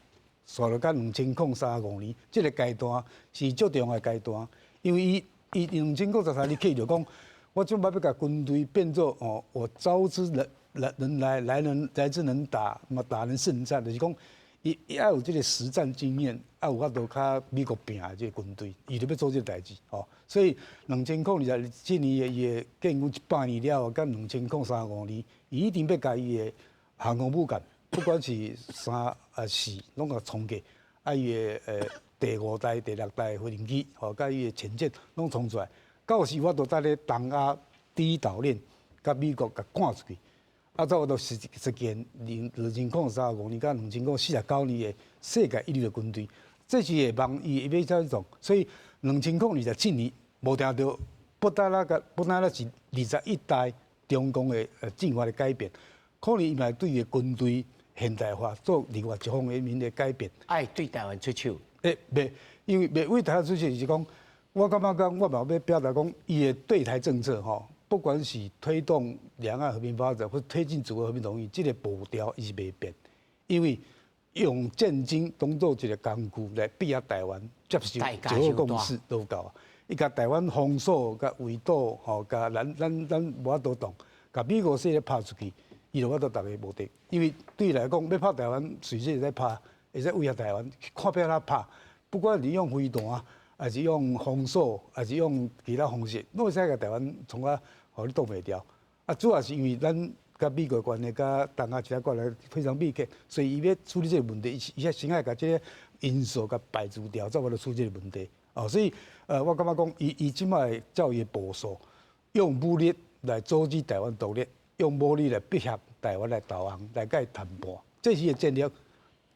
煞落佮2035年，這个階段是足重要的階段，因為伊伊2013年起就講，我準備欲共軍隊變做哦，我招之能來能來，來能來之能打，嘛打能勝戰，就是講伊伊愛有這个實戰經驗，愛有法度佮美國拚的這个軍隊，伊就欲做這个代誌吼。所以2027年的伊的建軍一百年了後，佮2035年，伊一定欲共伊的航空母艦，不管是三啊四，攏共衝過，啊伊的第五代、第六代飛行機，吼，佮伊的潛艦攏創出來。到時我都佇咧東亞第一島鏈，共美國共趕出去。啊，才有都實現2035年佮2049年的世界一流的軍隊。這是會望伊會欲怎創？所以2027年無定著，不單啦個不單啦是21代中共的政法的改變，可能伊嘛對伊的軍隊現代化做另外一方面的改變。愛對台灣出手？袂，因為袂對台灣出手是講，我感覺講，我嘛欲表達講，伊的對台政策吼，不管是推動兩岸和平發展，或推進祖國和平統一，這個步調伊是袂變，因為用戰爭當做一個工具來逼台灣接受九二共識都夠啊！伊共台灣封鎖、共圍堵，吼，共咱無法度動，共美國勢力拍出去，伊就無法度逐个無敵。因為對伊來講，欲拍台灣，隨時會使拍，會使威脅台灣，看欲按怎拍。不管你用飛彈，還是用封鎖，還是用其他方式，攏會使共台灣創啊，予你擋袂牢。啊，主要是因為咱佮美國關係、佮東亞其他國家非常密切，所以伊欲處理這個問題，伊先愛共這個因素共排除掉，才有法度處理這個問題。哦，所以我感覺講，伊這擺照伊的部署，用武力來阻止台灣獨立，用武力來逼迫台灣來投降，來佮伊談判，這是伊的戰略。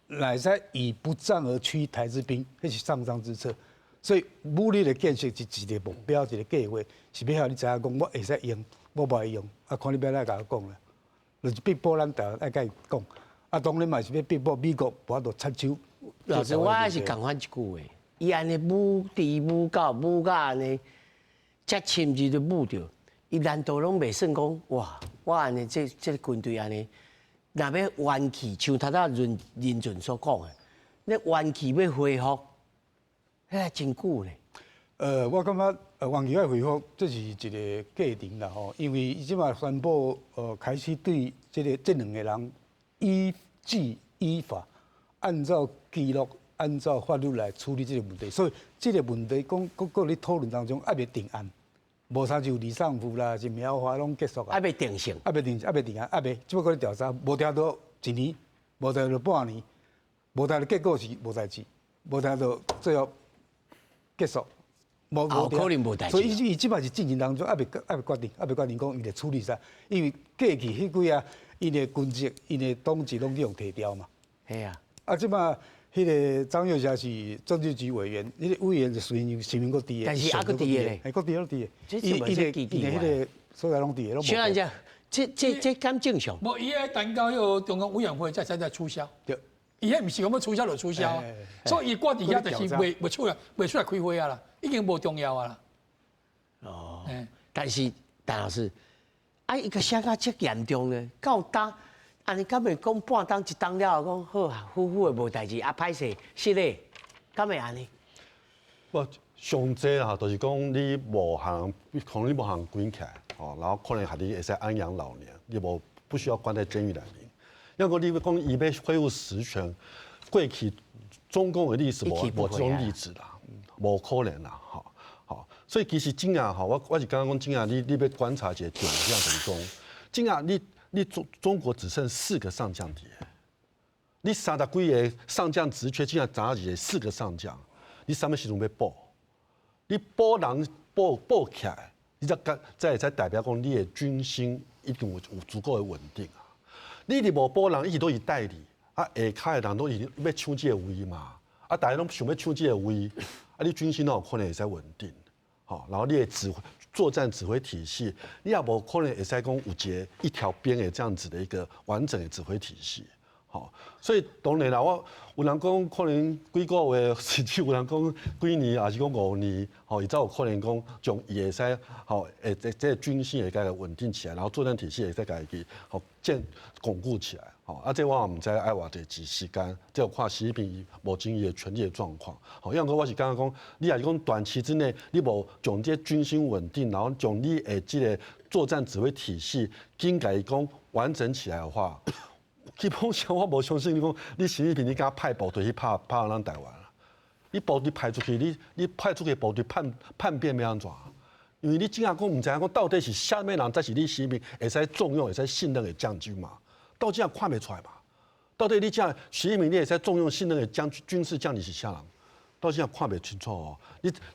會使以不戰而屈台之兵，彼是上上之策。所以武力的建設是一個目標，一個計劃，是欲予你知影講，我會使用，我無愛用，啊，看你欲按怎共我講啦。就是逼迫咱台灣愛佮伊講，啊，當然嘛是欲逼迫美國無法度插手。老師，我還是共款一句話，伊按呢武豬武狗武甲按呢，遮深入都武著，伊難道攏袂算講哇？我按呢這個軍隊按呢，若欲元氣，像頭拄仔林俊所講的，你元氣欲恢復，彼真久咧。我感覺元氣欲恢復，這是一個過程啦吼，因為伊這擺宣布開始對這兩個人依紀依法，按照記錄、按照法律來處理這個問題，所以這個問題講閣閣咧討論當中，猶未定案，無親像李尚福啦、是苗華攏結束啊，猶未定性，猶未定，猶未定案，猶未，只不過咧調查，無聽到一年，無聽到半年，無聽到結果是無代誌，無聽到最後結束。無可能無代誌。所以伊這擺是進行當中，猶未決定，猶未決定講伊會處理啥，因為過去彼幾啊，𪜶的軍職、𪜶的黨籍攏去予提掉嘛。係啊。啊，這擺彼個張又俠是政治局委員，彼個委員是新民閣佇的。但是猶閣佇的咧。閣佇攏佇的。伊的彼個所在攏佇的。小蘭姐，這敢正常？無，伊愛等到彼個中央委員會才取消。對。伊彼毋是講欲取消就取消，所以伊掛佇遐就是袂出來開會啊啦，已經無重要啊啦。哦，但是陳老師，啊，伊個寫甲遮嚴重呢？到今，按呢敢會講半冬一冬了後講好啊，好好的無代誌，啊歹勢失禮，敢會按呢？無上濟啊，就是講你無通，可能你無通關起來，哦，然後可能予你會使安養老年，你無不需要關在監獄裡面。要講你講伊欲恢復實權，過去中共的歷史無這種例子啦，無可能啦，吼，吼，所以其實真正吼，我是感覺講真正你欲觀察一個重點就是講，真正你中國只剩四個上將佇，你30幾個上將職缺，竟然砸一個四個上將，你啥物時陣欲補？你補人補起來，你才會使代表講你的軍心一定有足夠的穩定啊！你佇無補人，一直都是代理，啊下跤的人都是欲搶這個位嘛，啊大家攏想欲搶這個位，啊你軍心哪有可能會使穩定？吼，然後你的指揮作戰指揮體系，你也無可能會使講有一個一條邊的這樣子的一個完整的指揮體系。吼，所以當然啦，我有人講可能幾個月，甚至有人講幾年，抑是講5年，吼，伊才有可能講將伊會使吼，會這個軍心會共穩定起來，然後作戰體系會使共伊吼建鞏固起來，吼，啊，這我也毋知愛偌濟時間，這有看習近平目前伊的權力的狀況，吼，因為我是感覺講，你若是講短期之內你無將這軍心穩定，然後將你的這個作戰指揮體系緊共伊講完整起來的話，基本上我無相信你講，你習近平你敢派部隊去拍咱台灣啦？你部隊派出去，你派出去部隊叛變欲按怎？因為你真正講毋知影講到底是啥物人才是你習近平會使重用、會使信任的將軍嘛？到這樣看袂出來嘛？到底你這習近平你會使重用信任的將軍事將領是啥人？到現在看袂清楚哦。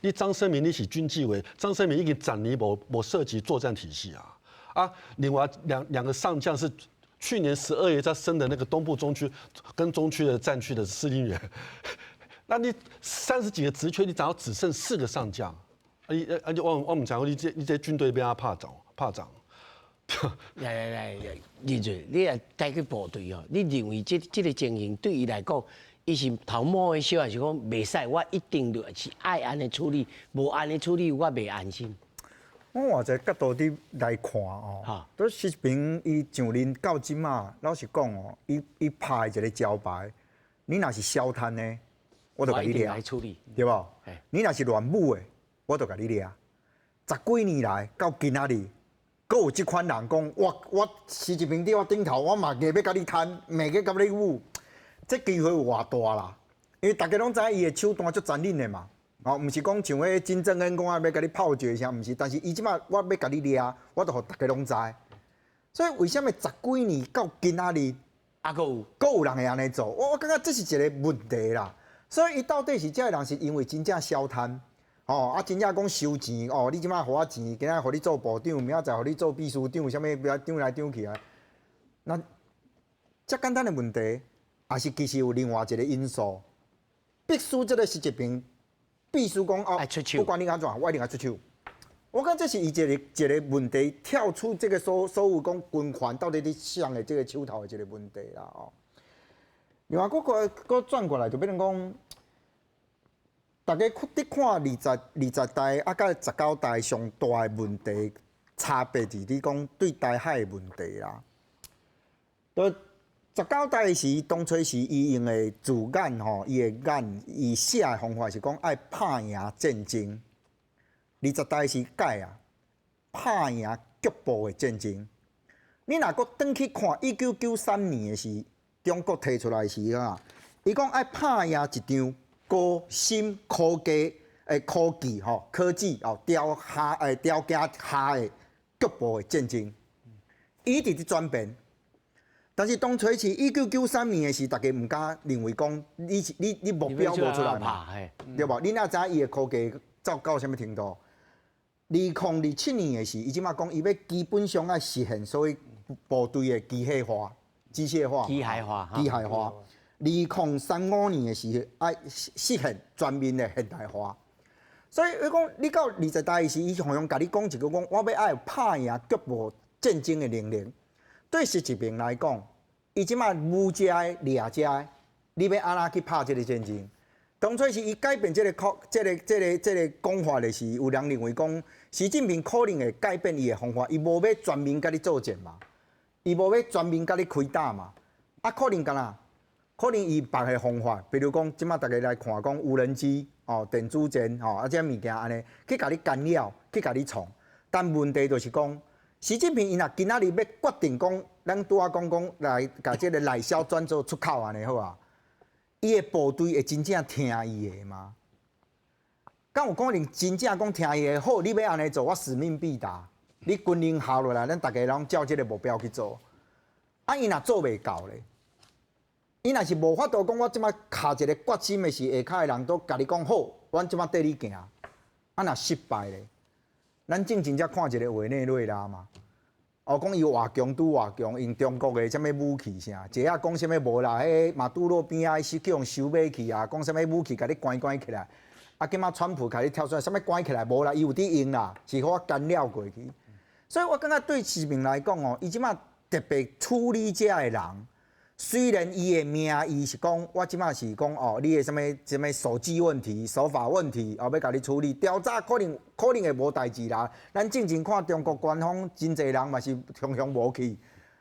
你張升民你是軍紀委，張升民已經十年無涉及作戰體系啊。啊，另外兩個上將是去年12月才升的那個東部中區跟中區的戰區的司令員。那你30幾個職缺，你怎麼只剩四個上將？啊，你啊，我毋知影你這軍隊欲按怎拍仗拍仗？來來來，李主，你也帶去部隊哦？你認為這個情形對伊來講，伊是頭毛的燒，還是講袂使？我一定就是愛按呢處理，無按呢處理，我袂安心。我換一個角度佇來看哦，都習近平伊上任到這馬，老實講哦，伊拍的一個招牌，你若是小貪的，我就共你掠，對無？你若是亂舞的，我就共你掠。十幾年來到今仔日，閣有這款人講，我習近平佇我頂頭，我嘛硬欲共你貪，硬欲共你舞，這機會有偌大啦？因為大家攏知影伊的手段足殘忍的嘛。哦，毋是講像彼金正恩講啊，欲共你炮決啥，毋是。但是伊這馬我欲共你掠，我就予大家攏知。所以為啥物十幾年到今仔日，啊，閣有閣有人會按呢做？我感覺這是一個問題啦。所以伊到底是這个人是因為真正小貪，哦，啊，真正講收錢，哦，你這馬予我錢，今仔予你做部長，明仔載予你做秘書長，啥物欲張來張去啊？那遮簡單的問題，也是其實有另外一個因素，必須這個習近平。必須講哦，不管你按怎，我一定愛出手。我感覺這是伊一個一個問題，跳出這個所有講軍權到底佇誰的這個手頭的一個問題啦哦。另外，閣閣轉過來就變成講，大家佇看二十大啊，佮十九大上大的問題差別佇佇講對台海的問題啦。十九大時，當初時伊用的字眼吼，伊的眼，伊寫的方法是講愛拍贏戰爭。二十大時改啊，拍贏局部的戰爭。你若閣轉去看1993年的時，中國提出來時啊，伊講愛拍贏一場高深科技吼，科技哦條下條件下的局部的戰爭，伊一直佇轉變。但是當初是1993年的時，大家毋敢認為講你是你目標無出來嘛，對無？你哪知伊的科技走到啥物程度？2027年的時，伊這馬講伊欲基本上愛實現所謂部隊的機械化、機械化、機械化、機械化。2035年的時，愛實現全面的現代化。所以伊講，你到二十大時，伊好像共你講一個講，我欲愛拍贏局部戰爭的能力。對習近平來講，伊這馬武遮的、掠遮的，你欲按怎去拍這個戰爭？當初是伊改變這個、這個、這個、這個講法的時，有人認為講，習近平可能會改變伊的方法，伊無欲全面共你作戰嘛，伊無欲全面共你開打嘛，啊，可能敢若，可能伊別个方法，比如講，這馬大家來看講無人機、哦電子戰、吼啊這物件按呢，去共你干擾，去共你創，但問題就是講，習近平伊若今仔日欲決定講，咱拄仔講講來共這個內銷轉做出口按呢好啊？伊的部隊會真正聽伊的嗎？敢有可能真正講聽伊的好？你欲按呢做，我使命必達。你軍令下落來，咱大家攏照這個目標去做。啊，伊若做袂到咧，伊若是無法度講，我這馬下一個決心的時，下跤的人都共你講好，阮這馬綴你行。啊，若失敗咧，咱進前才看一個委內瑞拉嘛。哦，講伊偌強拄偌強，用中國的啥物武器啥，一下講啥物無啦，彼馬杜羅邊仔是去予收買去啊，講啥物武器共你關關起來，啊，這馬川普開始跳出來，啥物關起來無啦，伊有佇用啦，是予我干擾過去。所以我感覺對習近平來講哦，伊這馬特別處理這的人，雖然伊的名義是講，我這馬是講哦，你的啥物啥物守紀問題、守法問題，哦，欲共你處理調查，可能會無代誌啦。咱進前看中國官方真濟人嘛是常常無去，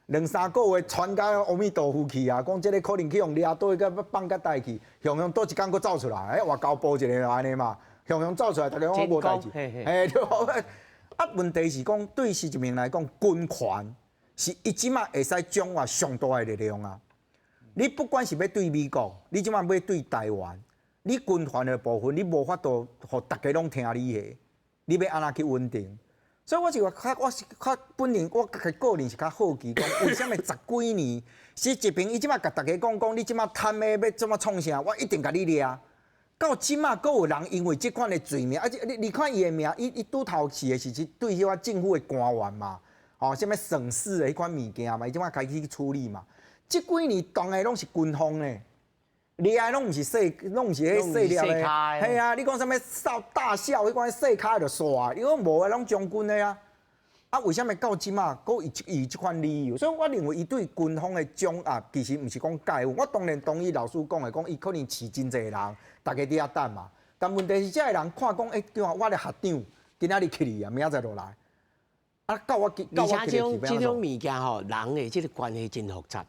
兩三個月傳甲阿彌陀佛去啊，講這個可能去予掠倒去，放甲帶去，雄雄倒一工閣走出來，欸，外交部一個按呢嘛，雄雄走出來，大家講無代誌，嘿對無？啊，問題是講對習近平來講，軍權是伊這馬會使掌握上大的力量啊。你不管是欲對美國，你這馬欲對台灣，你軍權的部分，你無法度予大家攏聽你的，你欲按怎去穩定？所以我就話較我是較本人，我家己個人是較好奇，講為啥物十幾年，習近平伊這擺共大家講講，你這擺貪的欲怎麼創啥，我一定共你掠。到這擺閣有人因為這款的罪名，啊，你看伊的名，伊拄頭去的時陣對彼款政府的官員嘛，吼，啥物省市的彼款物件嘛，伊這擺開始去處理嘛。這幾年當的攏是軍方呢，掠的攏毋是細，攏毋是彼細粒的。嘿啊，你講啥物少大校，彼款細跤就煞，伊講無啊，攏將軍的啊。啊，為啥物到這馬閣以這款理由？所以我認為伊對軍方的掌握其實毋是講介有。我當然同意老師講的，講伊可能飼真濟人，大家佇遐等嘛。但問題是，這个人看講，欸，對啊，我的學長今仔日去哩啊，明仔載落來。啊，到我而且這種物件吼，人的這個關係真複雜。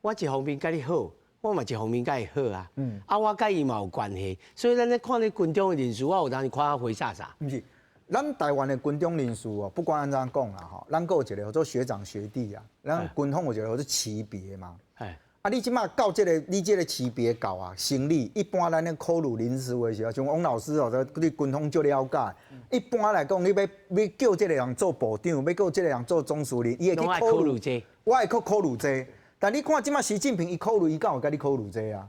我一方面佮你好，我嘛一方面佮伊好啊。啊，我佮伊嘛有關係，所以咱咧看咧軍中的人士，我有當時看啊花灑灑。毋是，咱台灣的軍中人士哦，不管按怎講啦吼，咱閣有一個叫做學長學弟啊，咱軍方有一個叫做級別嘛。啊，你這馬到這個，你這個級別到啊，生理一般咱咧考慮人事的時候，像王老師哦，對軍方足了解。一般來講，你欲叫這個人做部長，欲叫這個人做總司令，伊會去考慮這，我會去考慮這。但你看這馬習近平，伊考慮伊敢有共你考慮這啊？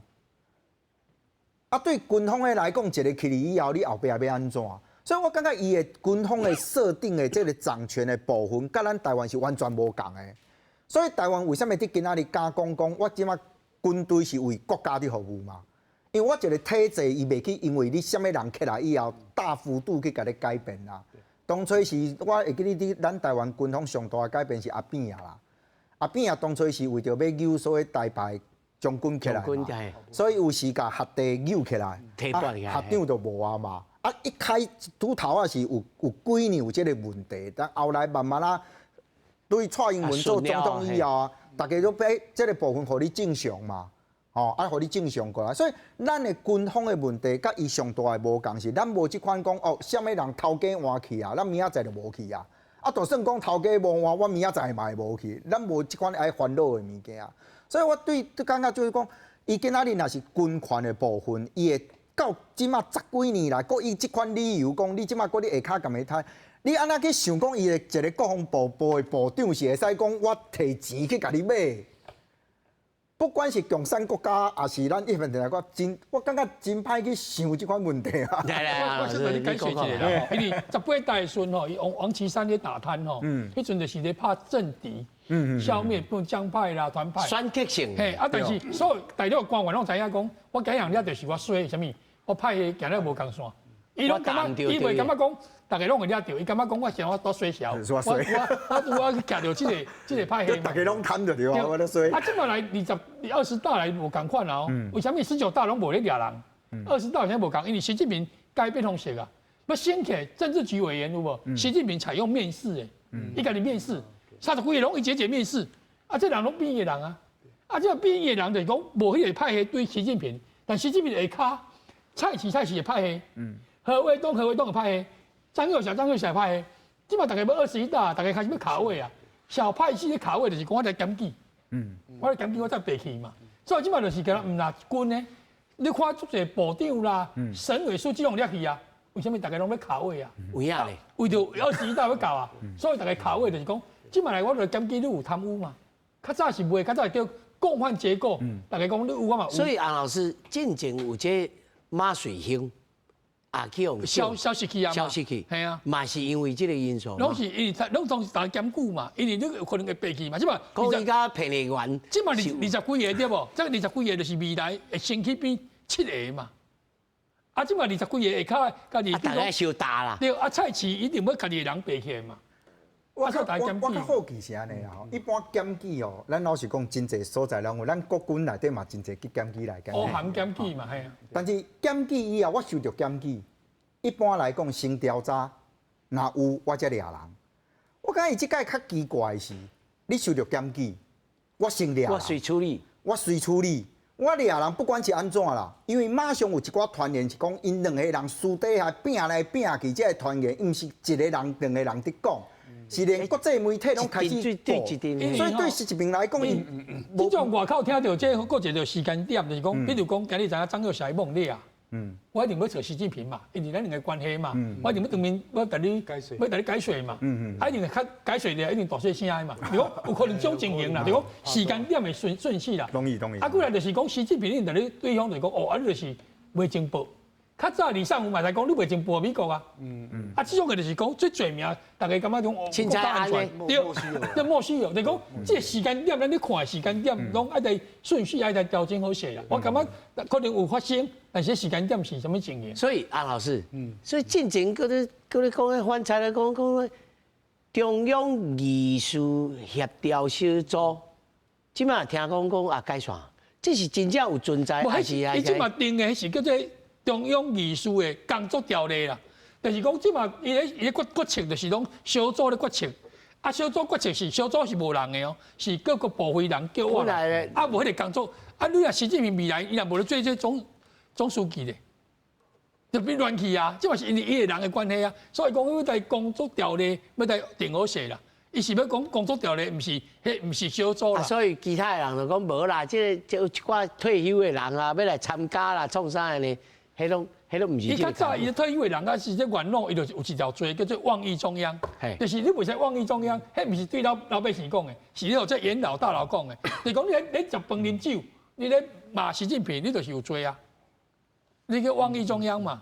啊，對軍方的來講，一個去以後，你後壁欲按怎？所以我感覺伊的軍方的設定的這個掌權的部分，佮咱台灣是完全無仝的。所以台灣為啥物佇今仔日敢講講，我這馬軍隊是為國家佇服務嘛？因為我一個體制，伊袂去因為你啥物人起來以後，大幅度去共你改變啦。當初是我會記得佇咱台灣軍方上大的改變是阿扁仔啦。阿扁仔當初是為著欲扭所謂台派將軍起來嘛，所以有時共學弟扭起來，學長就無啊嘛。啊，一開拄頭仔是有幾年有這個問題，但後來慢慢啊，對蔡英文做總統以後啊，大家都欲這個部分予你正常嘛，吼，啊，予你正常過來。所以咱的軍方的問題，佮伊上大的無仝是，咱無這款講哦，啥物人頭家換去啊，咱明仔載就無去啊。啊，就算講頭家無換，我明仔載嘛會無去。咱無這款愛煩惱的物件。所以我對感覺就是講，伊今仔日若是軍權的部分，伊會到這馬十幾年來，閣以這款理由講，你這馬閣咧下跤共伊貪，你按怎去想講伊的一個國防部部的部長是會使講我提錢去共你買？不管是共產國家，抑是咱一般來講，真我感覺真歹去想這款問題啊。我先共你解釋一下啦，因為十八大的時陣吼，伊王王岐山咧打貪吼，彼陣就是咧拍政敵，消滅不江派啦、團派。選擇性。嘿，啊，但是所有大陸官員攏知影講，我今樣掠著是我衰，啥物？我派系行了無仝線，伊攏感覺，伊袂感覺講，逐家攏會掠著，伊感覺講我像我多衰小，我我我去徛著這個派系。逐家攏貪著對啊，我咧衰。啊，這擺來20大來無仝款啊！為啥物19大攏無咧掠人？20大為啥無仝？因為習近平改變方式啊，欲升起政治局委員有無？習近平採用面試的，伊家己面試，三十幾個攏一節節面試，啊，這人攏變異的人啊，啊，這變異的人就是講無彼個派系對習近平，但習近平下跤。蔡奇蔡奇的派系，何衛東何衛東的派系，張又俠張又俠派系，這擺逐家欲21大，逐家開始欲卡位啊，小派系的卡位就是講我來檢舉，我來檢舉我才爬去嘛，所以這擺就是敢若毋若軍的，你看足濟部長啦、省委書記攏掠去啊，為啥物逐家攏欲卡位啊？有影咧，為著21大欲到啊，所以逐家卡位就是講，這擺來我就檢舉你有貪污嘛，較早是袂，較早叫共犯結構，逐家講你有我嘛有。所以洪老師進前有這馬瑞興也去予消失去啊，消失去，係啊，嘛是因為這個因素。攏是因為攏總是逐家檢舉嘛，因為你有可能會爬去嘛，這擺講伊佮彭麗媛，這擺二十幾個對無？這20幾個就是未來會升去變七個嘛。啊，這擺二十幾個下跤家己，啊，逐家相打啦。對，啊，蔡奇一定欲家己的人爬起來嘛。我較好奇是按呢啦吼，一般檢舉哦，咱老實講，真濟所在攏有，咱國軍內底嘛真濟去檢舉來檢舉。烏函檢舉嘛，係啊。但是檢舉以後，我收著檢舉，一般來講先調查，若有我才掠人。我感覺伊這擺較奇怪的是，你收著檢舉，我先掠。我隨處理，我隨處理，我掠人不管是按怎啦，因為馬上有一寡傳言是講，𪜶兩個人私底下拚來拚去，這個傳言毋是一個人、兩個人佇講。是連國際媒體攏開始報，所以對習近平來講，伊這種外口聽著這閣一個時間點，就是講，比如講，今日知影張又俠罔掠啊，我一定欲揣習近平嘛，因為咱兩個關係嘛，我一定欲當面欲共你欲共你解說嘛，啊一定會較解說的一定大細聲的嘛，就講有可能這種情形啦，就講時間點的順序啦。同意同意。啊，過來就是講習近平，你佇對方就講哦，啊你就是賣情報。較早李尚福嘛，來講你賣情報美國啊，啊，這種個就是講這罪名，大家感覺講哦，國家安全，對，這莫須有，就講這個時間點，咱咧看的時間點，攏愛來順序愛來調整好勢啦。我感覺可能有發生，但是時間點是啥物情形？所以阿老師，所以進前閣咧閣咧講彼反賊咧講講中央議事協調小組，這馬聽講講啊解散，這是真正有存在，還是？伊這馬定的是叫做中央議事的工作條例啦，就是講這馬伊咧伊咧決策就是講小組咧決策，啊小組決策是小組是無人的哦，是各個部會人叫我來，啊無彼個工作，啊你若習近平未來伊若無咧做這總書記咧，就變亂去啊！這嘛是因為伊个人的關係啊，所以講欲佇工作條例欲來定好勢啦。伊是欲講工作條例，毋是彼毋是小組啦。所以其他的人就講無啦，這個這有一寡退休的人啊，欲來參加啦，創啥呢？彼攏彼攏毋是。伊較早伊退休的人啊，是這元老，伊就有一條罪叫做妄議中央，就是你袂使妄議中央，彼毋是對老百姓講的，是你這元老大佬講的。就是講你咧食飯啉酒，你咧罵習近平，你就是有罪啊！你叫妄議中央嘛？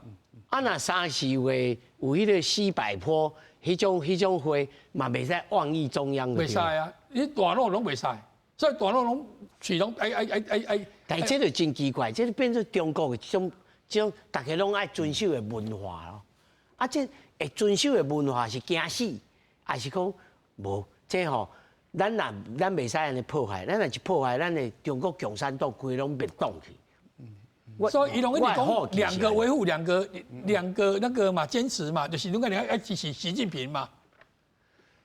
啊，若三四月有彼個西柏坡彼種會，嘛袂使妄議中央。袂使啊！你大佬攏袂使，所以大佬攏始終愛愛愛愛愛。但這就真奇怪，這個變做中國的這種。這種大家攏愛遵守的文化咯，啊，這會遵守的文化是驚死，還是講無？這吼，咱若咱袂使按呢破壞，咱若一破壞，咱的中國共產黨規攏滅黨去。所以伊攏一直講兩個維護，兩個那個嘛，堅持嘛，就是你愛支持習近平嘛。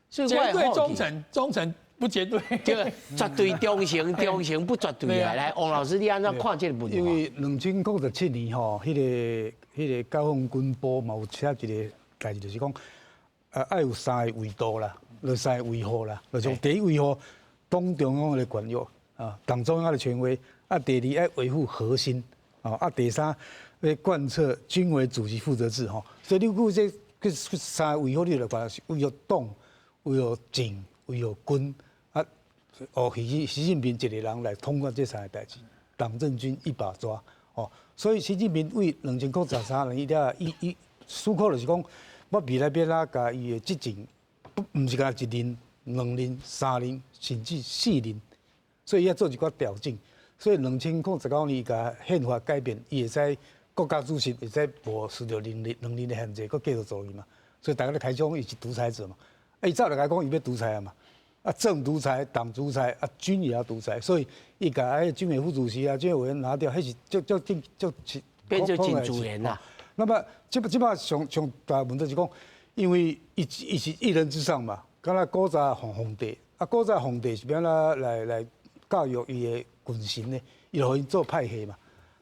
所以絕對忠誠，忠誠不絕對。對，絕對忠誠，忠誠不絕對啊！來，王老師，你按怎看這個問題？因為2017年吼，彼個解放軍報嘛有寫一個代誌，就是講，愛有三個維度啦，就三個維護啦，就是第一維護黨中央的權力啊，黨中央的權威；啊，第二愛維護核心，啊，第三欲貫徹軍委主席負責制吼。所以你講這三個維護，你就看是維護黨、維護政、維護軍。啊，哦，習近平一個人來統管這三個代誌，黨政軍一把抓，哦，所以習近平對2013年伊了伊思考就是講，我未來欲按怎共伊的執政，不毋是干焦一任、兩任、三任，甚至四任，所以伊愛做一寡調整。所以2019年共憲法改變，伊會使國家主席會使無受著兩任兩任的限制，閣繼續做去嘛。所以大家咧開講伊是獨裁者嘛，啊，伊早就共講伊欲獨裁啊嘛。啊，政獨裁、黨獨裁、啊，軍也要獨裁，所以伊共彼軍委副主席啊、軍委委員拿掉，彼是足足足足變做真自然啦。那麼這擺上上大問題是講，因為伊是一人之上嘛，敢若古早皇帝，啊，古早皇帝是欲按怎來教育伊的軍臣呢？伊就予𪜶做派系嘛，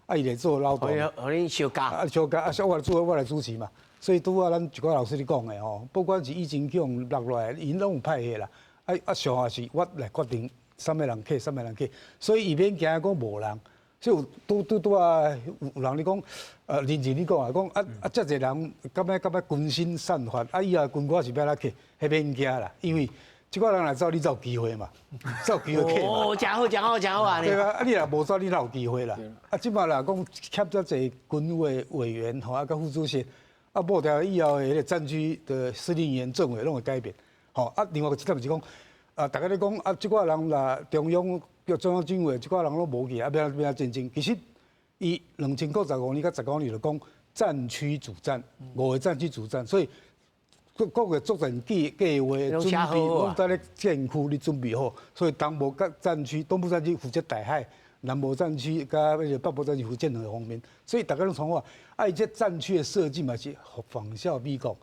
啊，伊來做老大，予恁相加，啊，相加，啊，我來主持嘛。所以拄仔咱一寡老師咧講的吼，不管是以前去予落來，𪜶攏有派系啦。啊啊，上下是我來決定啥物人去，啥物人去，所以伊免驚講無人。所以有拄拄拄仔有人咧講，林靜你講啊，講啊啊，遮濟人敢欲軍心散發，啊以後軍官是欲按怎去，彼免驚啦，因為這寡人來走，你才有機會嘛，才有機會去嘛。哦，誠好，誠好，誠好啊！對啊，啊你若無走，你哪有機會啦？啊，這擺若講欠遮濟軍委委員吼，啊，佮副主席，啊，無掉以後的彼個戰區的司令員、政委攏會改變。吼啊！另外一點是講，啊，大家咧講啊，這寡人若中央叫中央軍委，這寡人攏無去，啊，欲按怎戰爭？其實，伊2015年佮19年就講戰區主戰，五個戰區主戰，所以各各個作戰計劃準備，攏在咧戰區咧準備好。所以東部戰區、東部戰區負責台海，南部戰區佮彼個北部戰區負責兩個方面。所以大家攏創好，啊，伊這戰區的設計嘛是仿效美國。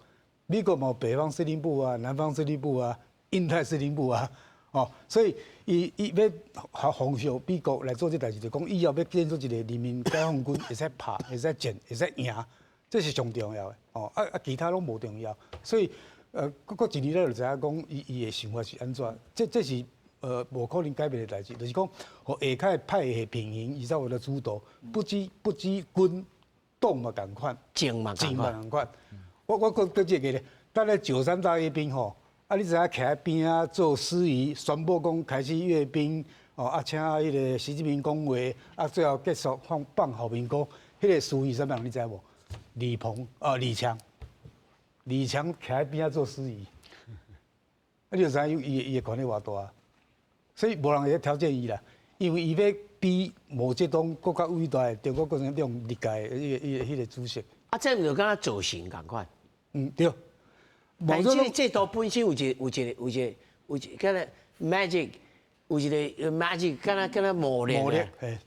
美國嘛有北方司令部啊、南方司令部啊、印太司令部啊，哦，所以伊欲仿效美國來做這代誌，就講以後欲建做一個人民解放軍，會使拍、會使戰、會使贏，這是上重要的，哦，啊啊，其他攏無重要。所以，閣一年了就知影講，伊的想法是按怎，這是無可能改變的代誌，就是講，予下跤派系平衡，伊才有咧主導，不只軍動嘛仝款，靜嘛靜嘛仝款。我閣閣這個咧，咱咧九三大閱兵吼，啊，你知影徛佇邊仔做司儀，宣布講開始閱兵，哦，啊，請彼個習近平講話，啊，最後結束放放後面歌，彼個司儀啥物人你知無？李鵬啊，李強，李強徛佇邊仔做司儀，啊，你就知影伊的權力偌大，所以無人會挑戰伊啦，因為伊欲比毛澤東閣較偉大的中國共產黨歷屆彼個主席。啊，這毋就敢若造神仝款？嗯，對。但是這個制度本身有一個，敢若 magic，有一個 magic，敢若魔力。魔力，嘿。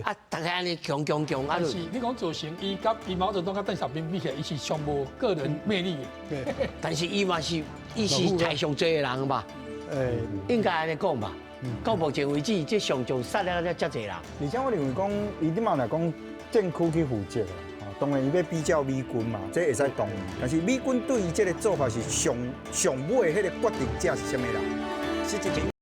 啊，逐家按呢強強強啊！但是你講造成伊佮伊毛澤東佮鄧小平比起來，伊是上無個人魅力的。對。但是伊嘛是，伊是台上濟的人吧？應該按呢講吧。到目前為止，這上將殺了遮濟人。而且我認為講，伊這馬來講戰區去負責。當然，伊欲比照美軍嘛，這會使同意。但是美軍對伊這个做法是上上尾彼个決定者是啥物人？習近平。